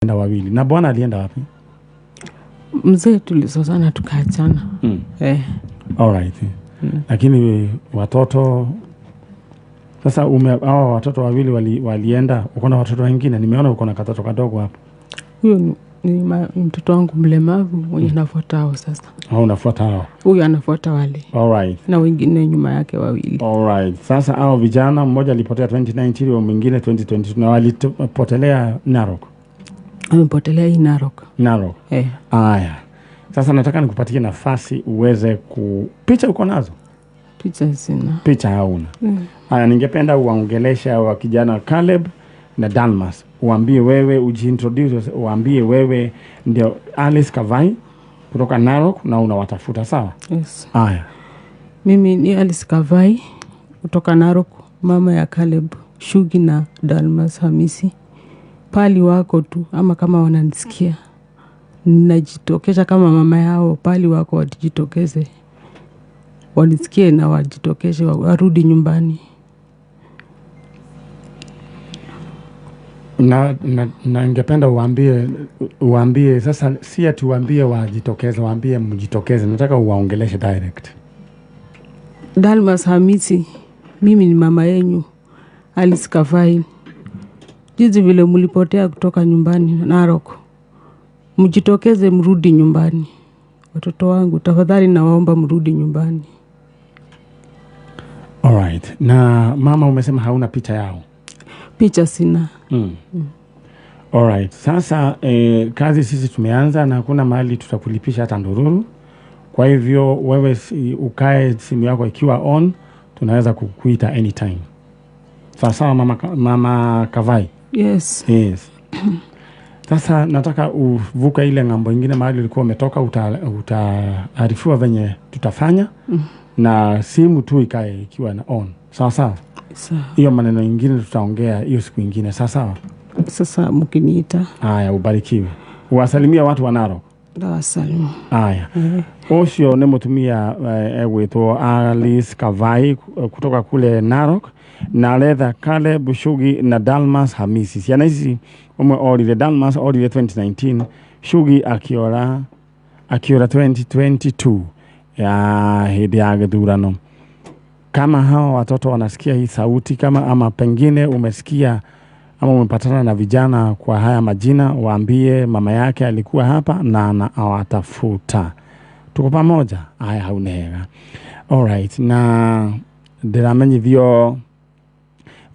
Walienda wawili. Na bwana alienda wapi? Mzee tulizozana tukaachana. Eh. Alright. Lakini watoto sasa hawa watoto wawili walienda, uko na watoto wengine? Nimeona uko na katoto kadogo hapo. Huyo ni mtoto wangu mlemavu mwenye nafuata hao sasa. Au unafuata hao? Huyo anafuata wale. Alright. Na wengine nyuma yake wawili. Alright. Sasa hao vijana, mmoja alipotea 2019, wa mwingine 2022, na walipotelea Narok. Amepotelea hii Narok. Narok. Eh. Aya. Sasa nataka nikupatie nafasi uweze ku picha uko nazo? Picha sina. Picha hauna. Aya, ningependa uwaongeleshe wa kijana Caleb na Dalmas. Uambie wewe, ujiintroduce, uambie wewe ndio Alice Kavai kutoka Narok na unawatafuta, sawa? Yes. Aya. Mimi ni Alice Kavai kutoka Narok, mama ya Caleb Shugi na Dalmas Hamisi. Pali wako tu ama kama wananisikia, najitokeza kama mama yao, pali wako wajitokeze, wanisikie na wajitokeze, warudi nyumbani. Na ningependa uambie sasa, si ati uambie wajitokeze, waambie mjitokeze. Nataka uwaongeleshe direct. Dalmas Hamisi, mimi ni mama yenyu Alice Kavai. Jinsi vile mlipotea kutoka nyumbani Narok, mjitokeze mrudi nyumbani. Watoto wangu tafadhali, nawaomba mrudi nyumbani. Alright. Na mama, umesema hauna picha yao? Picha sina. Alright. Sasa kazi sisi tumeanza na hakuna mahali tutakulipisha hata ndururu. Kwa hivyo wewe ukae simu yako ikiwa on, tunaweza kukuita anytime. Sawa sawa, mama Kavai? Yes. Yes. Sasa nataka uvuka ile ng'ambo ingine mahali ulikuwa umetoka, utaarifiwa venye tutafanya na simu tu ikae ikiwa na on. Sawa sawa. Sawa. Hiyo maneno ingine tutaongea hiyo siku ingine. Sawa sawa. Sasa mkiniita. Aya, ubarikiwe. Uwasalimia watu wa Narok. Ndawasalimu. Aya. Ũcio nĩ mũtumia egwĩtwo Alice Kavai kutoka kule Narok, na aretha Caleb Shugi na Dalmas Hamisi. Ciana ici ũmwe orire, Dalmas orire 2019, Shugi akiora 2022 ya hĩndĩ ya gĩthurano. Kama hawa watoto wanasikia hii sauti, kama ama pengine umesikia ama umepatana na vijana kwa haya majina, waambie mama yake alikuwa hapa na anawatafuta. Tuko pamoja. Aya, hau nĩ hega. Alright, na ndĩramenyithio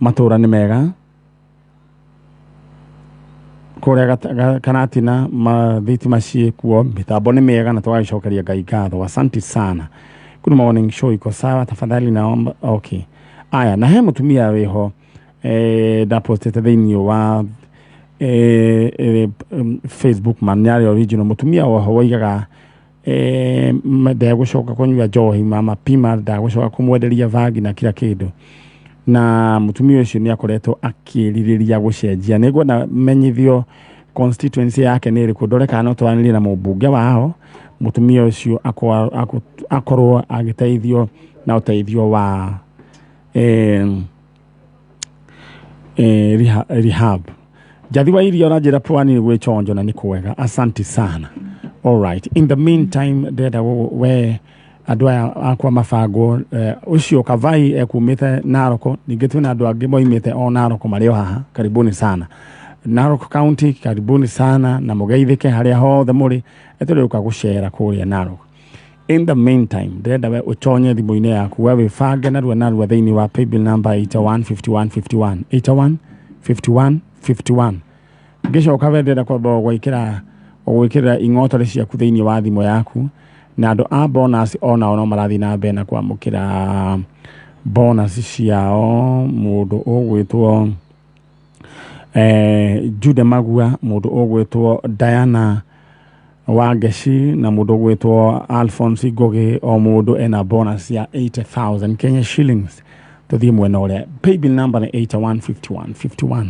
matũra nĩ mega kũrĩa Karatina, mathitima ciĩ kuo, mitambo nĩ mĩega na tũgagĩcokeria Ngai ngatho. Asante sana. Good morning, show iko sawa, tafadhali naomba. Okay. Aya, na he mũtumia wĩho ndapostete thĩinĩ wa Facebook man yarĩ original, mũtumia woho woigaga ndegũcoka kũnyua njohi, mama Pima ndagũcoka kũmwenderia bangi na kila kĩndũ, na mũtumia ũcio nĩ akoretwo akĩrirĩria gũcenjia. Nĩngwenda menyithio constituency yake nĩ ĩrĩkũ, ndore kana no twaranĩrie na mũmbunge wao, mũtumia ũcio akorwo agĩteithio na ũteithio wa rehab. Jathi wa irio ũranjĩra pwani gwĩ chonjo na nĩ kwega. Asante sana. Alright. In the meantime, ndĩrenda we andũ aya akwa mabango ũcio Kavai ekumĩte Narok, ningĩ twĩna andũ angĩ moimĩte o Narok marĩ o haha. Karibuni sana Narok County, karibuni sana na mũgeithĩke harĩa hothe mũrĩ, tũrĩũka gũcera kũrĩa Narok. In the meantime, ndĩrenda we ũtonye thimũ-inĩ yaku, we wĩbange narua narua thĩinĩ wa paybill number 815151, 815151. Ngĩcoka we ndĩrenda kwamba gwĩkĩra ing'otore ciaku thĩinĩ wa thimũ yaku, na andũ a bonus onao no marathiĩ na mbere na kwamũkĩra bonus ciao. Mũndũ ũgwĩtwo Jude Magua, mũndũ ũgwĩtwo Diana Wangeci na mũndũ ũgwĩtwo Alphonse Ngugi, o mũndũ ena bonus ya 80,000 Kenya shillings. Tũthiĩ mwena ũrĩa paybill number nĩ 815151.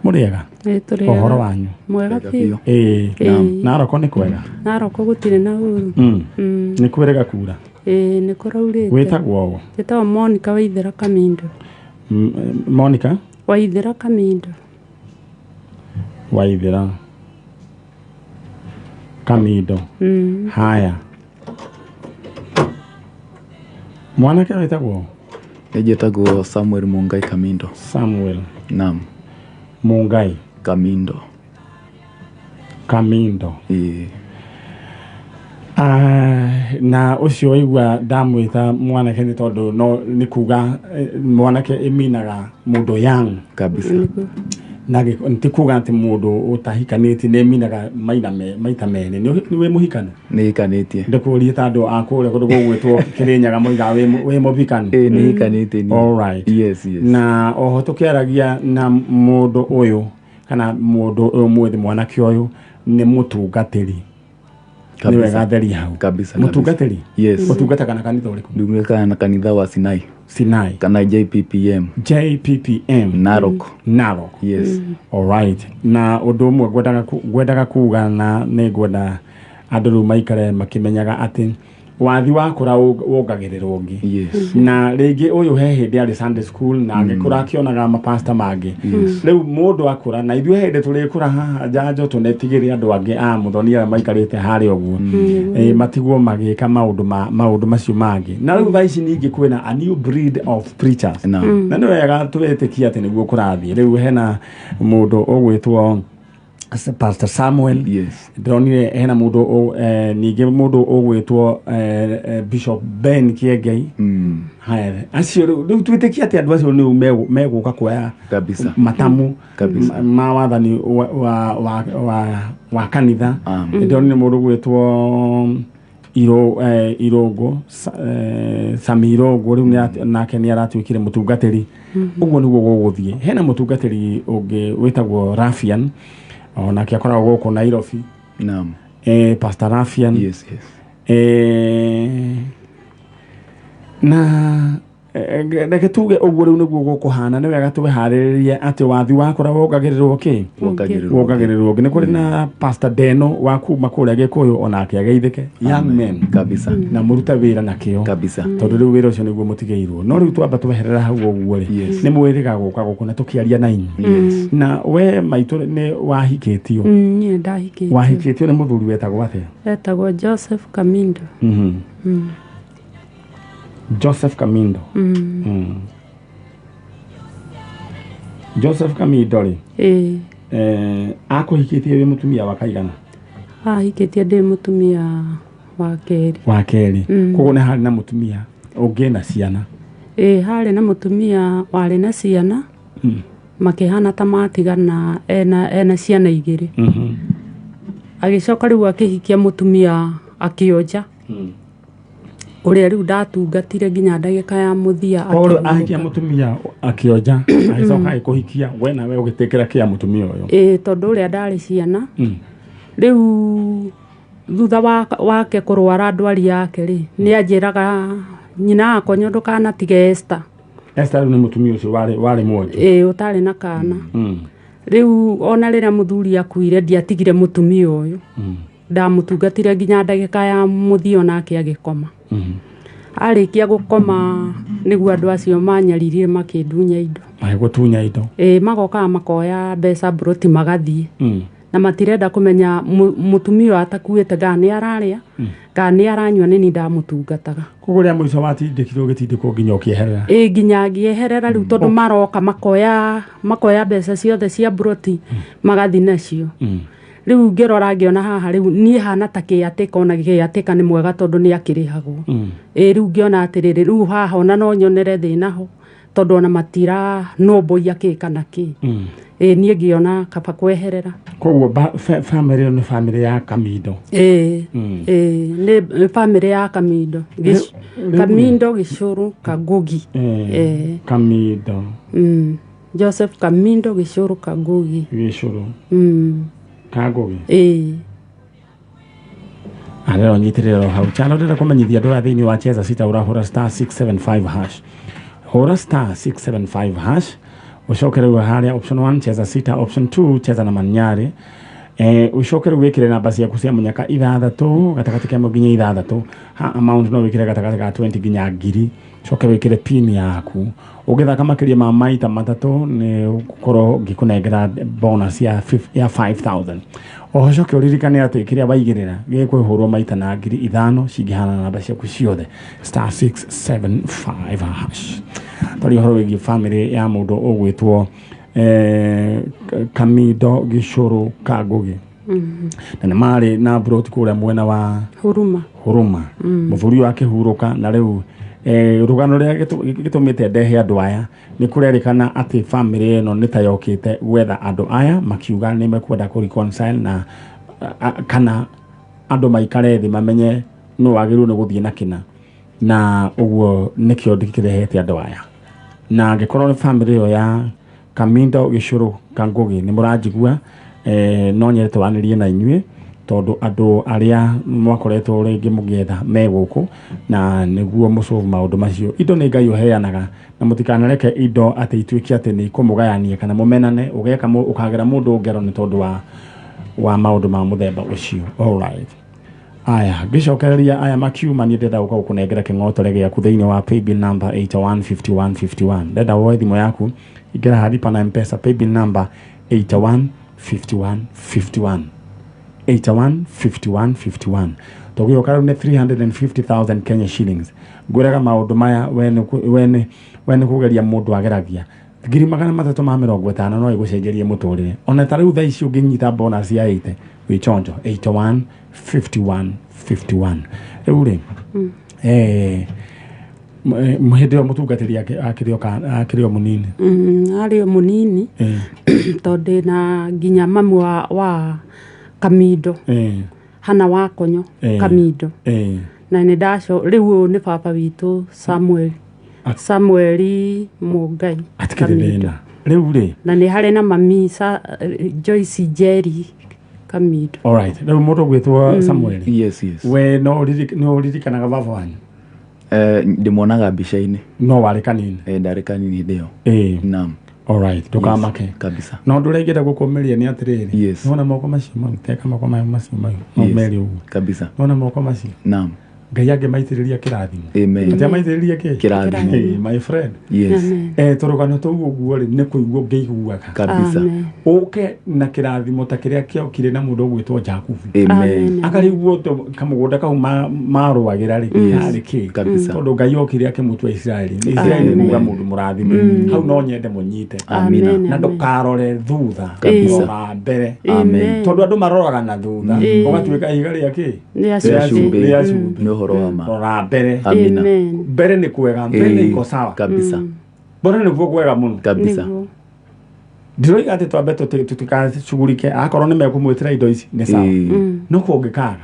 Mũrĩega? Ĩ, tũrĩ Ũhoro ega. Wanyu? Mwega biũ. Ĩĩ. Ĩĩ. Naroko nĩ kwega? Naroko gũtirĩ na ũru. Nĩ kwĩrĩga kura? Ĩĩ, nĩ kũraurĩte. Wĩtagwo ũ? Njĩtagwo Monica Waithera Kamindo. Monica Waithera Kamindo. Waithera. Kamindo. Haya, mwanake wĩtagwo? Nĩnjĩtagwo Samuel Mungai Kamindo. Samuel. Naam. Mungai. Kamindo. Kamindo. Ĩĩ. Ah, na ũcio waigua ndamwĩta mwanake nĩ tondũ no nĩ kuga mwanake ĩminaga mũndũ young. Kabisa. Na ti kuga atĩ mũndũ ũtahikanĩtie nĩ ĩminaga maita merĩ. Nĩ wĩ mũhikanu? Nĩ hikanĩtie. Ndĩkũrie ta andũ a kũrĩa kũndũ gũgwĩtwo Kĩrĩnyaga moigaga wĩ mũhikanu. Ĩĩ, nĩ hikanĩtie niĩ. Alright. Yes. Na oho tũkĩaragia na mũndũ ũyũ kana mũndũ ũyũ mwĩthĩ mwanake ũyũ nĩ mũtungatĩri. Nĩ Kabisa. wega theria hau. Kabisa. Mũtungatĩri? Yes. Ũtungataga na kanitha ũrĩkũ? Ndungataga na kanitha wa Sinai. Sinai. Kana JPPM. JPPM. Narok. Narok. Yes. Alright. Na ũndũ ũmwe ngwendaga kuga na nĩ ngwenda andũ rĩu maikare makĩmenyaga atĩ wathi wakũra wongagĩrĩrwo ũngĩ. Yes. Na rĩngĩ ũyũ he hĩndĩ arĩ Sunday school na agĩkũra akĩonaga mapasta mangĩ. Rĩu mũndũ akũra na ithuĩ hĩndĩ tũrĩkũra haha njanjo tũnetigĩre andũ angĩ a mũthoni arĩa maikarĩte harĩa ũguo. Matigwo magĩka maũndũ macio mangĩ. Na rĩu thaa ici ningĩ kwĩna a new breed of preachers. Na nĩ wega twĩtĩkie atĩ nĩguo kũrathiĩ. Rĩu hena mũndũ ũgwĩtwo Pastor Samuel. Yes. Ndĩronire hena mũndũ ningĩ mũndũ ũgwĩtwo Bishop Ben Kiengei. Haya, acio rĩu twĩtĩkie atĩ andũ acio nĩu megũka kuoya Kabisa. matamu Kabisa. ma wathani wa kanitha. Ndĩronire mũndũ ũgwĩtwo Irũngũ, Sami Irũngũ rĩu nake nĩ aratuĩkire mũtungatĩri. Ũguo nĩguo gũgũthiĩ. Hena mũtungatĩri ũngĩ wĩtagwo Rafian, onake akoragwo gũkũ Nairobi. Naam. Pastor Rafian. Yes, yes. Na reke tuge ũguo rĩu nĩguo gũkũhana. Nĩ wega twĩharĩrĩrie atĩ wathi wakũra wongagĩrĩrwo kĩ? Wongagĩrĩrwo ũngĩ. Nĩ kũrĩ na Pastor Deno wa kuma kũrĩa Gĩkũyũ onake ageithĩke. Young men. Kabisa. Na mũrute wĩra na kĩo. Kabisa. Tondũ rĩu wĩra ũcio nĩguo mũtigĩirwo. No rĩu twamba tweherera hau ũguo rĩ, nĩ mwĩrĩga gũka gũkũ na tũkĩaria na inyuĩ. Na we maitũ nĩ wahikĩtio? Niĩ ndahikĩtio. Wahikĩtio nĩ mũthuri wetagwo atĩa? Etagwo Joseph Kamindo. Joseph Kamindo. Joseph Kamindo rĩ, akũhikĩtie wĩ mũtumia wa kaigana? Ahikĩtie ndĩ mũtumia wa kerĩ. Wa kerĩ. Koguo nĩ harĩ na mũtumia ũngĩ na ciana? Ĩĩ, harĩ na mũtumia warĩ na ciana. Makĩhana ta matigana ena ciana igĩrĩ. Agĩcoka rĩu akĩhikia mũtumia akĩonja. Ũrĩa rĩu ndatungatire nginya ndagĩka ya mũthia. Ahikia mũtumia akĩonja, agĩcoka agĩkũhikia we nawe ũgĩtĩkĩra kĩa mũtumia ũyũ. Ĩĩ, tondũ ũrĩa ndarĩ ciana. Rĩu thutha wake kũrwara ndwari yake rĩ, nĩ anjĩraga nyina akwa ndũkanatige Esther. Esther rĩu nĩ mũtumia ũcio warĩ mwonju. Ĩĩ, ũtarĩ na kana. Rĩu ona rĩrĩa mũthuri akuire ndiatigire mũtumia ũyũ. Ndamũtungatire nginya ndagĩka ya mũthia onake agĩkoma. Arĩkia gũkoma nĩguo andũ acio manyaririe makĩndunya indo. Magĩgũtunya indo? Ĩĩ, magokaga makoya mbeca mburoti magathiĩ. Na matirenda kũmenya mũtumia ũyũ atakuĩte kana nĩ ararĩa, kana nĩ aranyua, nĩ niĩ ndamũtungataga. Koguo rĩa mũico watindĩkirwo ũgĩtindĩkwo nginya ũkĩeherera? Ĩĩ, nginya ngĩeherera rĩu tondũ maroka makoya mbeca ciothe cia mburoti magathiĩ nacio. Rĩu ngĩrora ngĩona haha rĩu niĩ hana ta kĩatĩka, ona kĩatĩka nĩ mwega tondũ nĩ akĩrĩhagwo. Ĩĩ, rĩu ngĩona atĩrĩrĩ, rĩu haha ona no nyonere thĩna ho tondũ ona matira nũmbũiya kĩ kana kĩ. Ĩĩ, niĩ ngĩona kaba kweherera. Koguo family ĩyo nĩ family ya Kamindo? Ĩĩ, ĩĩ, nĩ family ya Kamindo. Kamindo Gĩcũrũ Kangugi. Kamindo. Joseph Kamindo Gĩcũrũ Kangugi. Gĩcũrũ. Kangugi. Ĩĩ. Arero nyitĩrĩra hau. Chano ndĩrenda kũmenyithia andũ aya thĩinĩ wa Cheza Sita ũrahũra star 675 hash. Hũra star 675 hash. Ũcoke rĩu harĩa option 1 Cheza Sita, option 2 Cheza na Manyari. Ucoke rĩu wĩkĩre namba ciaku cia mũnyaka ithathatũ, gatagatĩ ka ĩmwe nginya ithathatũ. Ha amount no wĩkĩre gatagatĩ ka 20 nginya 1000. Ucoke wĩkĩre pin yaku. Ũngĩthaka makĩria ma maita matatũ, nĩ ũgũkorwo ngĩkũnengera bonus ya 5000. Oho coke ũririkane atĩ kĩrĩa waigĩrĩra gĩkwĩhũrwo maita na 5000 cingĩhana namba ciaku ciothe, *675#. Twaria ũhoro wĩgiĩ famĩlĩ ya mũndũ ũgwĩtwo Kamindo Gĩcũrũ Kangũgĩ, na nĩ marĩ na mburoti kũrĩa mwena wa Huruma. Huruma. Mũthuri ũyũ akĩhurũka, na rĩu rũgano rũrĩa gĩtũmĩte ndehe andũ aya nĩ kũrerĩkana atĩ famĩlĩ ĩno nĩ ta yokĩte gwetha andũ aya, makiuga nĩ mekwenda kũ reconcile na kana andũ maikare thĩ mamenye nũ wagĩrĩirwo nĩ gũthiĩ na kĩna, na ũguo nĩkĩo ndĩkĩrehete andũ aya. Na angĩkorwo nĩ famĩlĩ ĩyo ya Kamindo Gĩcũrũ Kangũgĩ nĩ mũranjigua, no nyende twaranĩrie na inyuĩ, tondũ andũ arĩa mwakoretwo rĩngĩ mũgĩetha me gũkũ, na nĩguo mũsolve maũndũ macio. Indo nĩ Ngai ũheanaga, na mũtikanareke indo atĩ ituĩke atĩ nĩ ikũmũgayania kana mũmenane, ũgeka ũkagera mũndũ ngero nĩ tondũ wa maũndũ ma mũthemba ũcio. Alright. Aya, ngĩcokereria aya makiuma, niĩ ndĩrenda gũka gũkũnengera kĩng'otore gĩaku thĩinĩ wa paybill number 815151. Ndenda woe thimũ yaku, ingĩra haripa na Mpesa, paybill number 815151, 815151. Tũgĩũka rĩu nĩ 350,000 Kenya shillings. Ngwĩraga maũndũ maya, we nĩ kũgeria mũndũ ageragia. 350,000 no ĩgũcenjerie mũtũrĩre. Ona ta rĩu thaa ici ũngĩnyita bonus ya 80, wĩ chonjo. 81 51 51. Rĩu rĩ, hĩndĩ ĩyo mũtungatĩri akĩrĩ o mũnini? Arĩ o mũnini, tondũ na nginya mamu wa Kamindo, Hana wa Konyo, Kamindo, na nĩ ndaco rĩu ũyũ nĩ baba witũ Samuel, Samueli Mũngai Atikĩrĩ Kamindo. thĩna rĩu rĩ. Na nĩ harĩ na mami Joyce Njeri Kamindo. Alright, rĩu mũndũ ũgwĩtwo Samuel, Yes. we no nĩ ũririkanaga baba wanyu? Ndĩmuonaga mbica-inĩ. No warĩ kanini? Ndarĩ kanini hĩndĩ ĩyo. Naam. Alright, ndũkamake. Yes, kabisa. No ũndũ ũrĩa ingĩenda gũkũmĩria nĩ atĩrĩrĩ, nĩwona moko macio mau, teka moko mau macio mau no merĩ ũguo. Kabisa. Nĩwona moko macio, Naam. Ngai angĩmaitĩrĩria kĩrathimo. Amen. Atĩ amaitĩrĩrie kĩ? Kĩrathimo. Hey, my friend. Yes. Amen. Tũrũgano tũu ũguo rĩ, nĩ kũigua ngĩiguaga. Kabisa. Amen. Ũke na kĩrathimo ta kĩrĩa kĩokire na mũndũ ũgwĩtwo Jakubu. Amen. Amen. Akarĩguo kamũgũnda kau marũagĩra rĩ, karĩ kĩ? Kabisa. Tondũ Ngai okire akĩmũtua Isiraeli. Nĩ Isiraeli Amen. kuga mũndũ mũrathime. Hau no nyende mũnyite. Amina. Amen. Na ndũkarore thutha, Kabisa. rora mbere. Amen. Tondũ andũ maroraga na thutha, ũgatuĩka ihiga rĩa kĩ? Rĩa Rĩa cumbĩ. cumbĩ. Rĩa cumbĩ. Nĩ ũhoro wa ma. Rora mbere. Amina. Amen. Mbere nĩ kwega, mbere nĩ iko sawa. Kabisa. Mbere nĩkuo kwega mũno. Kabisa. Nĩguo. Ndiroiga atĩ twambe tũtikacugurike, akorwo nĩ mekũmwĩtĩra indo ici nĩ sawa, no kũngĩkaga,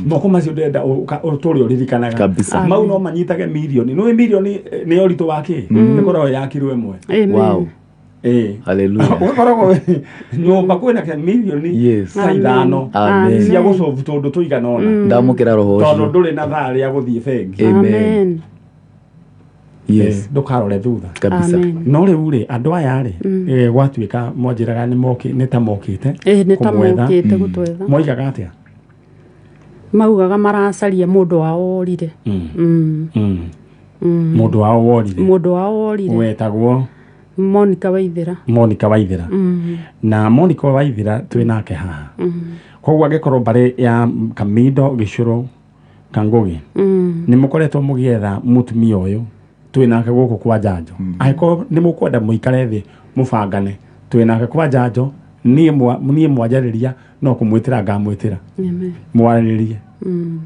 moko macio ndĩrenda ũtũre ũririkanaga. Kabisa. Mau no manyitage mirioni. Nĩ mirioni nĩ ũritũ wa kĩ? Nĩ koragwo ya kiro ĩmwe. Amen. Wow. Ĩĩ. Hallelujah. Ũgakoragwo nyũmba kwĩna kĩa mirioni ta ithano Amen. cia gũcobu tũndũ tũigana ũna, Ndamũkĩra roho tondũ ũcio. ndũrĩ na thaa rĩa gũthiĩ bengi. Amen. Amen. Yes. Ndũkarore thutha. Kabisa. Amen. No rĩu rĩ, andũ aya rĩ, gwatuĩka mwanjĩraga nĩ ta mokĩte Ĩĩ, nĩ ta kũmwetha. mokĩte gũtwetha. Moigaga atĩa? Maugaga maracaria mũndũ wao worire. Mũndũ wao worire? Mũndũ wao worire. Wetagwo? Monica Waithera. Monica Waithera. Na Monica Waithera twĩ nake haha. Koguo angĩkorwo mbarĩ ya Kamindo Gĩcũrũ Kangũgĩ nĩ mũkoretwo mũgĩetha mũtumia ũyũ twĩ nake gũkũ kwa njanjo, angĩkorwo nĩ mũkwenda mũikare thĩ mũbangane, twĩ nake kwa njanjo. Niĩ mwanjarĩria no kũmwĩtĩra ngamwĩtĩra. Amen. Mwarĩrĩrie.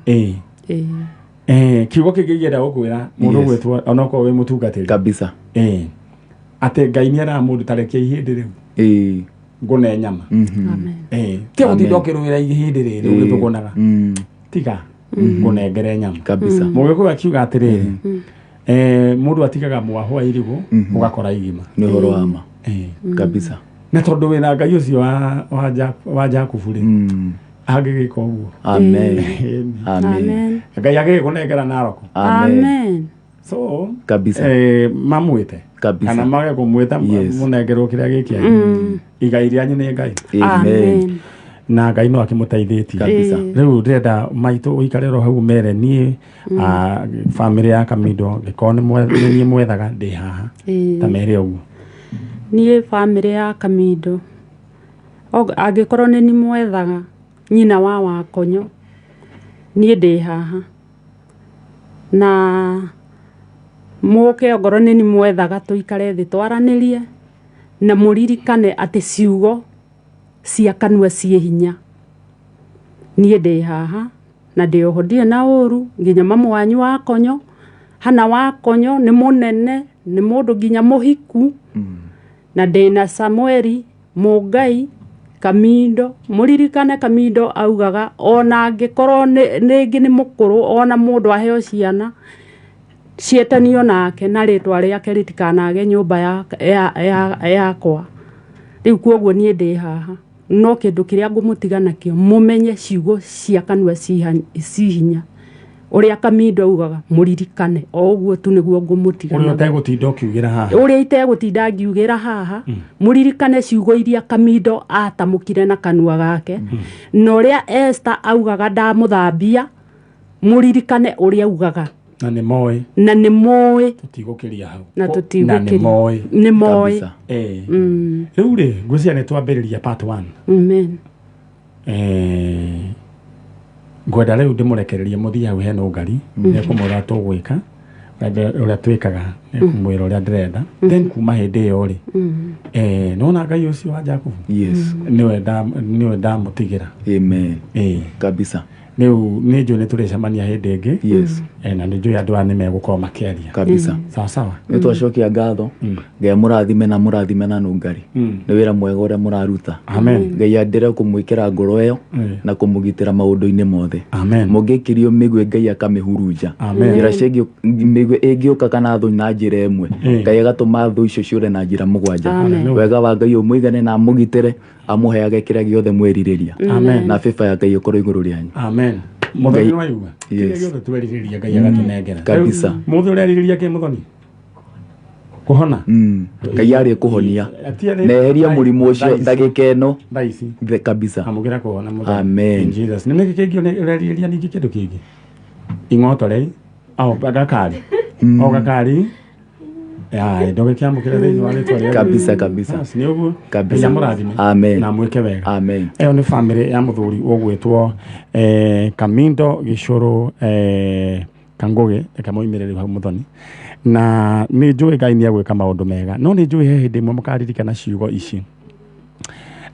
Ĩĩ. Ĩĩ. Kiugo kĩngĩ ingĩenda gũkwĩra mũndũ gwĩtwo, onokorwo wĩ mũtungatĩri, Kabisa. ĩĩ, atĩ Ngai nĩ eraga mũndũ tarekia ihĩndĩ rĩu ngũne nyama. Amen. Ĩĩ, tiga gũtinda ũkĩrũĩra ihĩndĩ rĩrĩ ũgĩthũgũnaga, tiga ngũnengere nyama. Kabisa. Mũgĩkũyũ akiuga atĩrĩrĩ, mũndũ atigaga mwahũ wa irigũ ũgakora igima. Nĩ ũhoro wa ma. Ĩĩ. Kabisa. Na tondũ wĩna Ngai ũcio wa Jakubu rĩ, angĩgĩka ũguo. Amen. Ĩĩ. Amen. Amen. Ngai agĩgĩkũnengera Naroko. Amen. Amen. So Kabisa. mamwĩte Kabisa. kana mage kũmwĩta, mũnengerwo kĩrĩa gĩkĩanyu, igai rĩanyu nĩ Ngai. Amen. Amen. Na Ngai no akĩmũteithĩtie. Kabisa. Rĩu ndĩrenda maitũ ũikare oro hau mere niĩ bamĩrĩ ya Kamindo ngĩkorwo nĩ niĩ mwethaga ndĩ haha. Ta mere ũguo. Niĩ bamĩrĩ ya Kamindo angĩkorwo nĩ ni mwethaga nyina wa Wakonyo niĩ ndĩ haha na mũke ongorwo nĩ ni mwethaga tũikare thĩ twaranĩrie na mũririkane atĩ ciugo cia kanua ciĩ hinya. Niĩ ndĩ haha na ndĩ oho ndirĩ na ũru nginya mamu wanyu Wakonyo hana Wakonyo nĩ mũnene nĩ mũndũ nginya mũhiku na ndĩna Samueli Mũngai Kamindo. Mũririkane Kamindo augaga ona angĩkorwo rĩngĩ nĩ mũkũrũ ona mũndũ aheo ciana cietanio nake na rĩtwa rĩake rĩtikanage nyũmba yakwa. Rĩu kuoguo niĩ ndĩ haha no kĩndũ kĩrĩa ngũmũtiga nakĩo mũmenye ciugo cia kanua ci hinya. Ũrĩa Kamindo augaga mũririkane o ũguo tu nĩguo ngũmũtiga. Ũrĩa ũtegũtinda ũkiugĩra haha. Ũrĩa itegũtinda ngiugĩra haha mũririkane ciugo iria Kamindo atamũkire na kanua gake na ũrĩa Esther augaga ndamũthambia mũririkane ũrĩa augaga. Na nĩ moĩ. Na nĩ moĩ. Tũtigũkĩria hau. Na tũtigũkĩria. Na nĩ moĩ. Nĩ moĩ. Rĩu rĩ ngwĩciria nĩ twambĩrĩria part 1. Amen. Ngwenda rĩu ndĩmũrekererie mũthiĩ hau hena ũngari nĩ kũmwĩra tũgwĩka ũrĩa twĩkaga nĩ kũmwĩra ũrĩa ndĩrenda then kuma hĩndĩ ĩyo rĩ nĩwona Ngai ũcio wa Jakubu. Yes. Nĩwe ndamũtigĩra. Amen. Kabisa. Rĩu nĩ njũĩ nĩ tũrĩcemania hĩndĩ ĩngĩ. Yes. Na nĩ njũĩ andũ aya nĩ megũkorwo makĩaria. Kabisa. Sawa sawa. Nĩ twacokia ngatho. Ngai mũrathime na mũrathime na nũngari. Nĩ wĩra mwega ũrĩa mũraruta. Amen. Ngai andĩre kũmwĩkĩra ngoro ĩyo na kũmũgitĩra maũndũ-inĩ mothe. Amen. Mũngĩkirio mĩguĩ Ngai akamĩhurunja. Amen. Njĩra ciĩgiĩ mĩguĩ ĩngĩũka kana thũ na njĩra ĩmwe. Ngai agatũma thũ icio ciũre na njĩra mũgwanja. Wega wa Ngai ũmũigane na amũgitĩre amũheage kĩrĩa gĩothe mwĩrirĩria. Amen. Na favor ya Ngai ĩkorwo igũrũ rĩanyu. Amen. Mũthoni waigua. Kĩrĩa gĩothe twerirĩria Ngai agatũnengera. Kabisa. Mũthĩ ũrerirĩria kĩ mũthoni? Kũhona. Ngai arĩ kũhonia. Neheria mũrimũ ũcio ndagĩka ĩno. Thaa ici. Kabisa. Amũkĩra kũhona mũthoni. Amen. In Jesus. Nĩ nĩkĩ kĩngĩ ũrerirĩria ningĩ kĩndũ kĩngĩ? Ing'otore. Au gakari. O gakari. Ya, ndũgĩkĩamũkĩra thĩinĩ wa rĩtwa rĩa Kabisa kabisa. Nĩ ũguo. Kabisa. Ngai amũrathime. Amen. Na mwĩke wega. Amen. Ĩyo nĩ bamĩrĩ ya mũthuri ũgwĩtwo Kamindo Gĩcũrũ Kangũgĩ reke moimĩre rĩu hau mũthoni. Na nĩ njũĩ Ngai nĩ egwĩka maũndũ mega no nĩ njũĩ he hĩndĩ ĩmwe mũkaririkana ciugo ici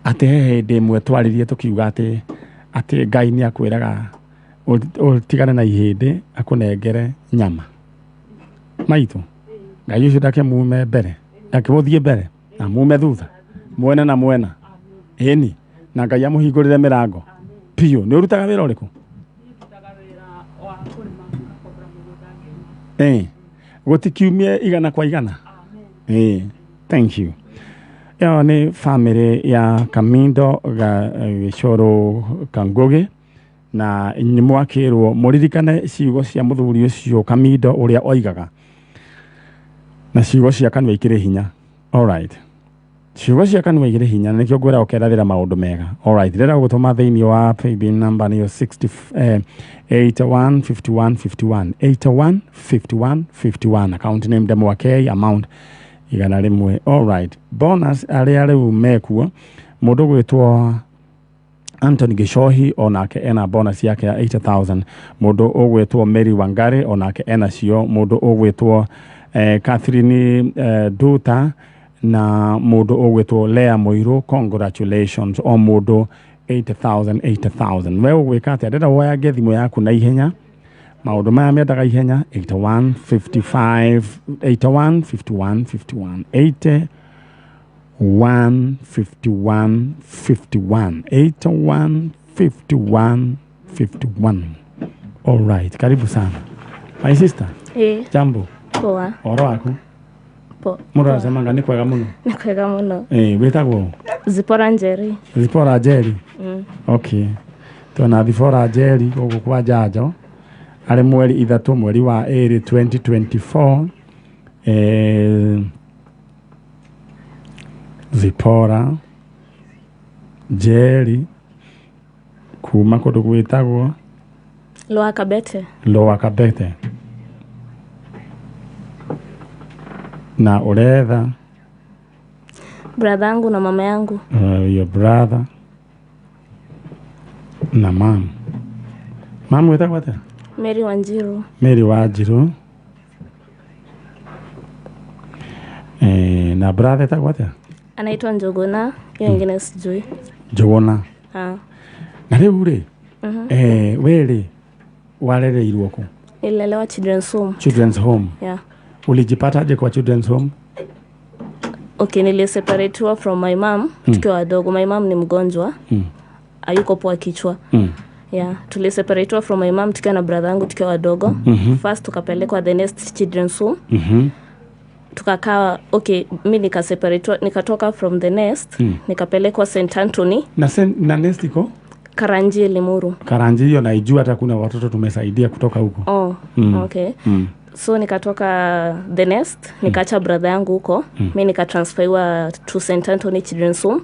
atĩ he hĩndĩ ĩmwe twaririe tũkiuga atĩ Ngai nĩ akwĩraga ũtigane na ihĩndĩ akũnengere nyama. Maitũ Ngai ũcio ndake mume mbere ndake mũthiĩ mbere na mume thutha mwena na mwena ĩni na Ngai amũhingũrĩre mĩrango biũ. Nĩ ũrutaga wĩra ũrĩkũ? Gũtikiumie 100 kwa 100. Thank you. Ĩyo nĩ bamĩrĩ ya Kamindo Gĩcũrũ Kangũgĩ na nĩ mwakĩrwo mũririkane ciugo cia mũthuri ũcio Kamindo ũrĩa oigaga na ciugo cia kanua ikĩrĩ hinya. All right. Ciugo cia kanua ikĩrĩ hinya nĩkĩo ngwĩra ũkerathĩra maũndũ mega. All right. Rĩrĩa ũgũtũma thĩinĩ wa paybill number nĩyo 81 51 51 81 51 51 account name Ndemwa amount 100. All right. Bonus arĩa rĩu mekuo mũndũ gwĩtwo Anthony Gichohi onake ena bonus yake ya 80,000. Mũndũ ũgwĩtwo Mary Wangari onake ena cio. Mũndũ ũgwĩtwo Catherine Duta na mũndũ ũgwĩtwo Lea Mũirũ, congratulations o mũndũ 80,000 80,000. We ũgwĩka atĩa? Ndĩrenda woyange thimũ yaku na ihenya. Maũndũ maya mendaga ihenya. 81 55 81 51 51 81 51 51 81 51 51. All right, karibu sana my sister. Jambo. Poa. Oro waku? Poa. Mũndũ arasemanga nĩ kwega mũno. Nĩ kwega mũno. Wĩtagwo? Zipora Njeri. Zipora Njeri. Okay. Twena Zipora Njeri gũkũ kwa Njanjo arĩ mweri 3 mweri wa 2 2024. Zipora Njeri Kuma kũndũ gwĩtagwo Lower Kabete. Lower Kabete. Na ũretha Brother yangu na mama yangu. Your brother na mam. Mam wĩtagwo atĩa? Mary Wanjiru. Mary Wanjiru. Na brother etagwo atĩa? Anaitwa Njuguna, hiyo ingine sijui. Njuguna. Ah. Na rĩu rĩ, we rĩ warereirwo kũ? Nililelewa Children's Home. Children's Home. Yeah. Ulijipataje kwa Children's Home? Okay, niliseparatiwa from my mom tukiwa wadogo. My mom ni mgonjwa. Hayuko poa kichwa. Yeah, tuliseparatiwa from my mom tukiwa na brother yangu tukiwa wadogo. First tukapelekwa the next Children's Home. Tukakaa, okay, mi nikaseparatiwa, nikatoka from the nest, nikapelekwa St. Anthony. Na nest iko? Karanji Limuru. Karanji hiyo naijua, hata kuna watoto tumesaidia kutoka huko. Oh, okay. So nikatoka the nest, nikaacha brother yangu huko. Mi nikatransferiwa to St. Anthony Children's Home.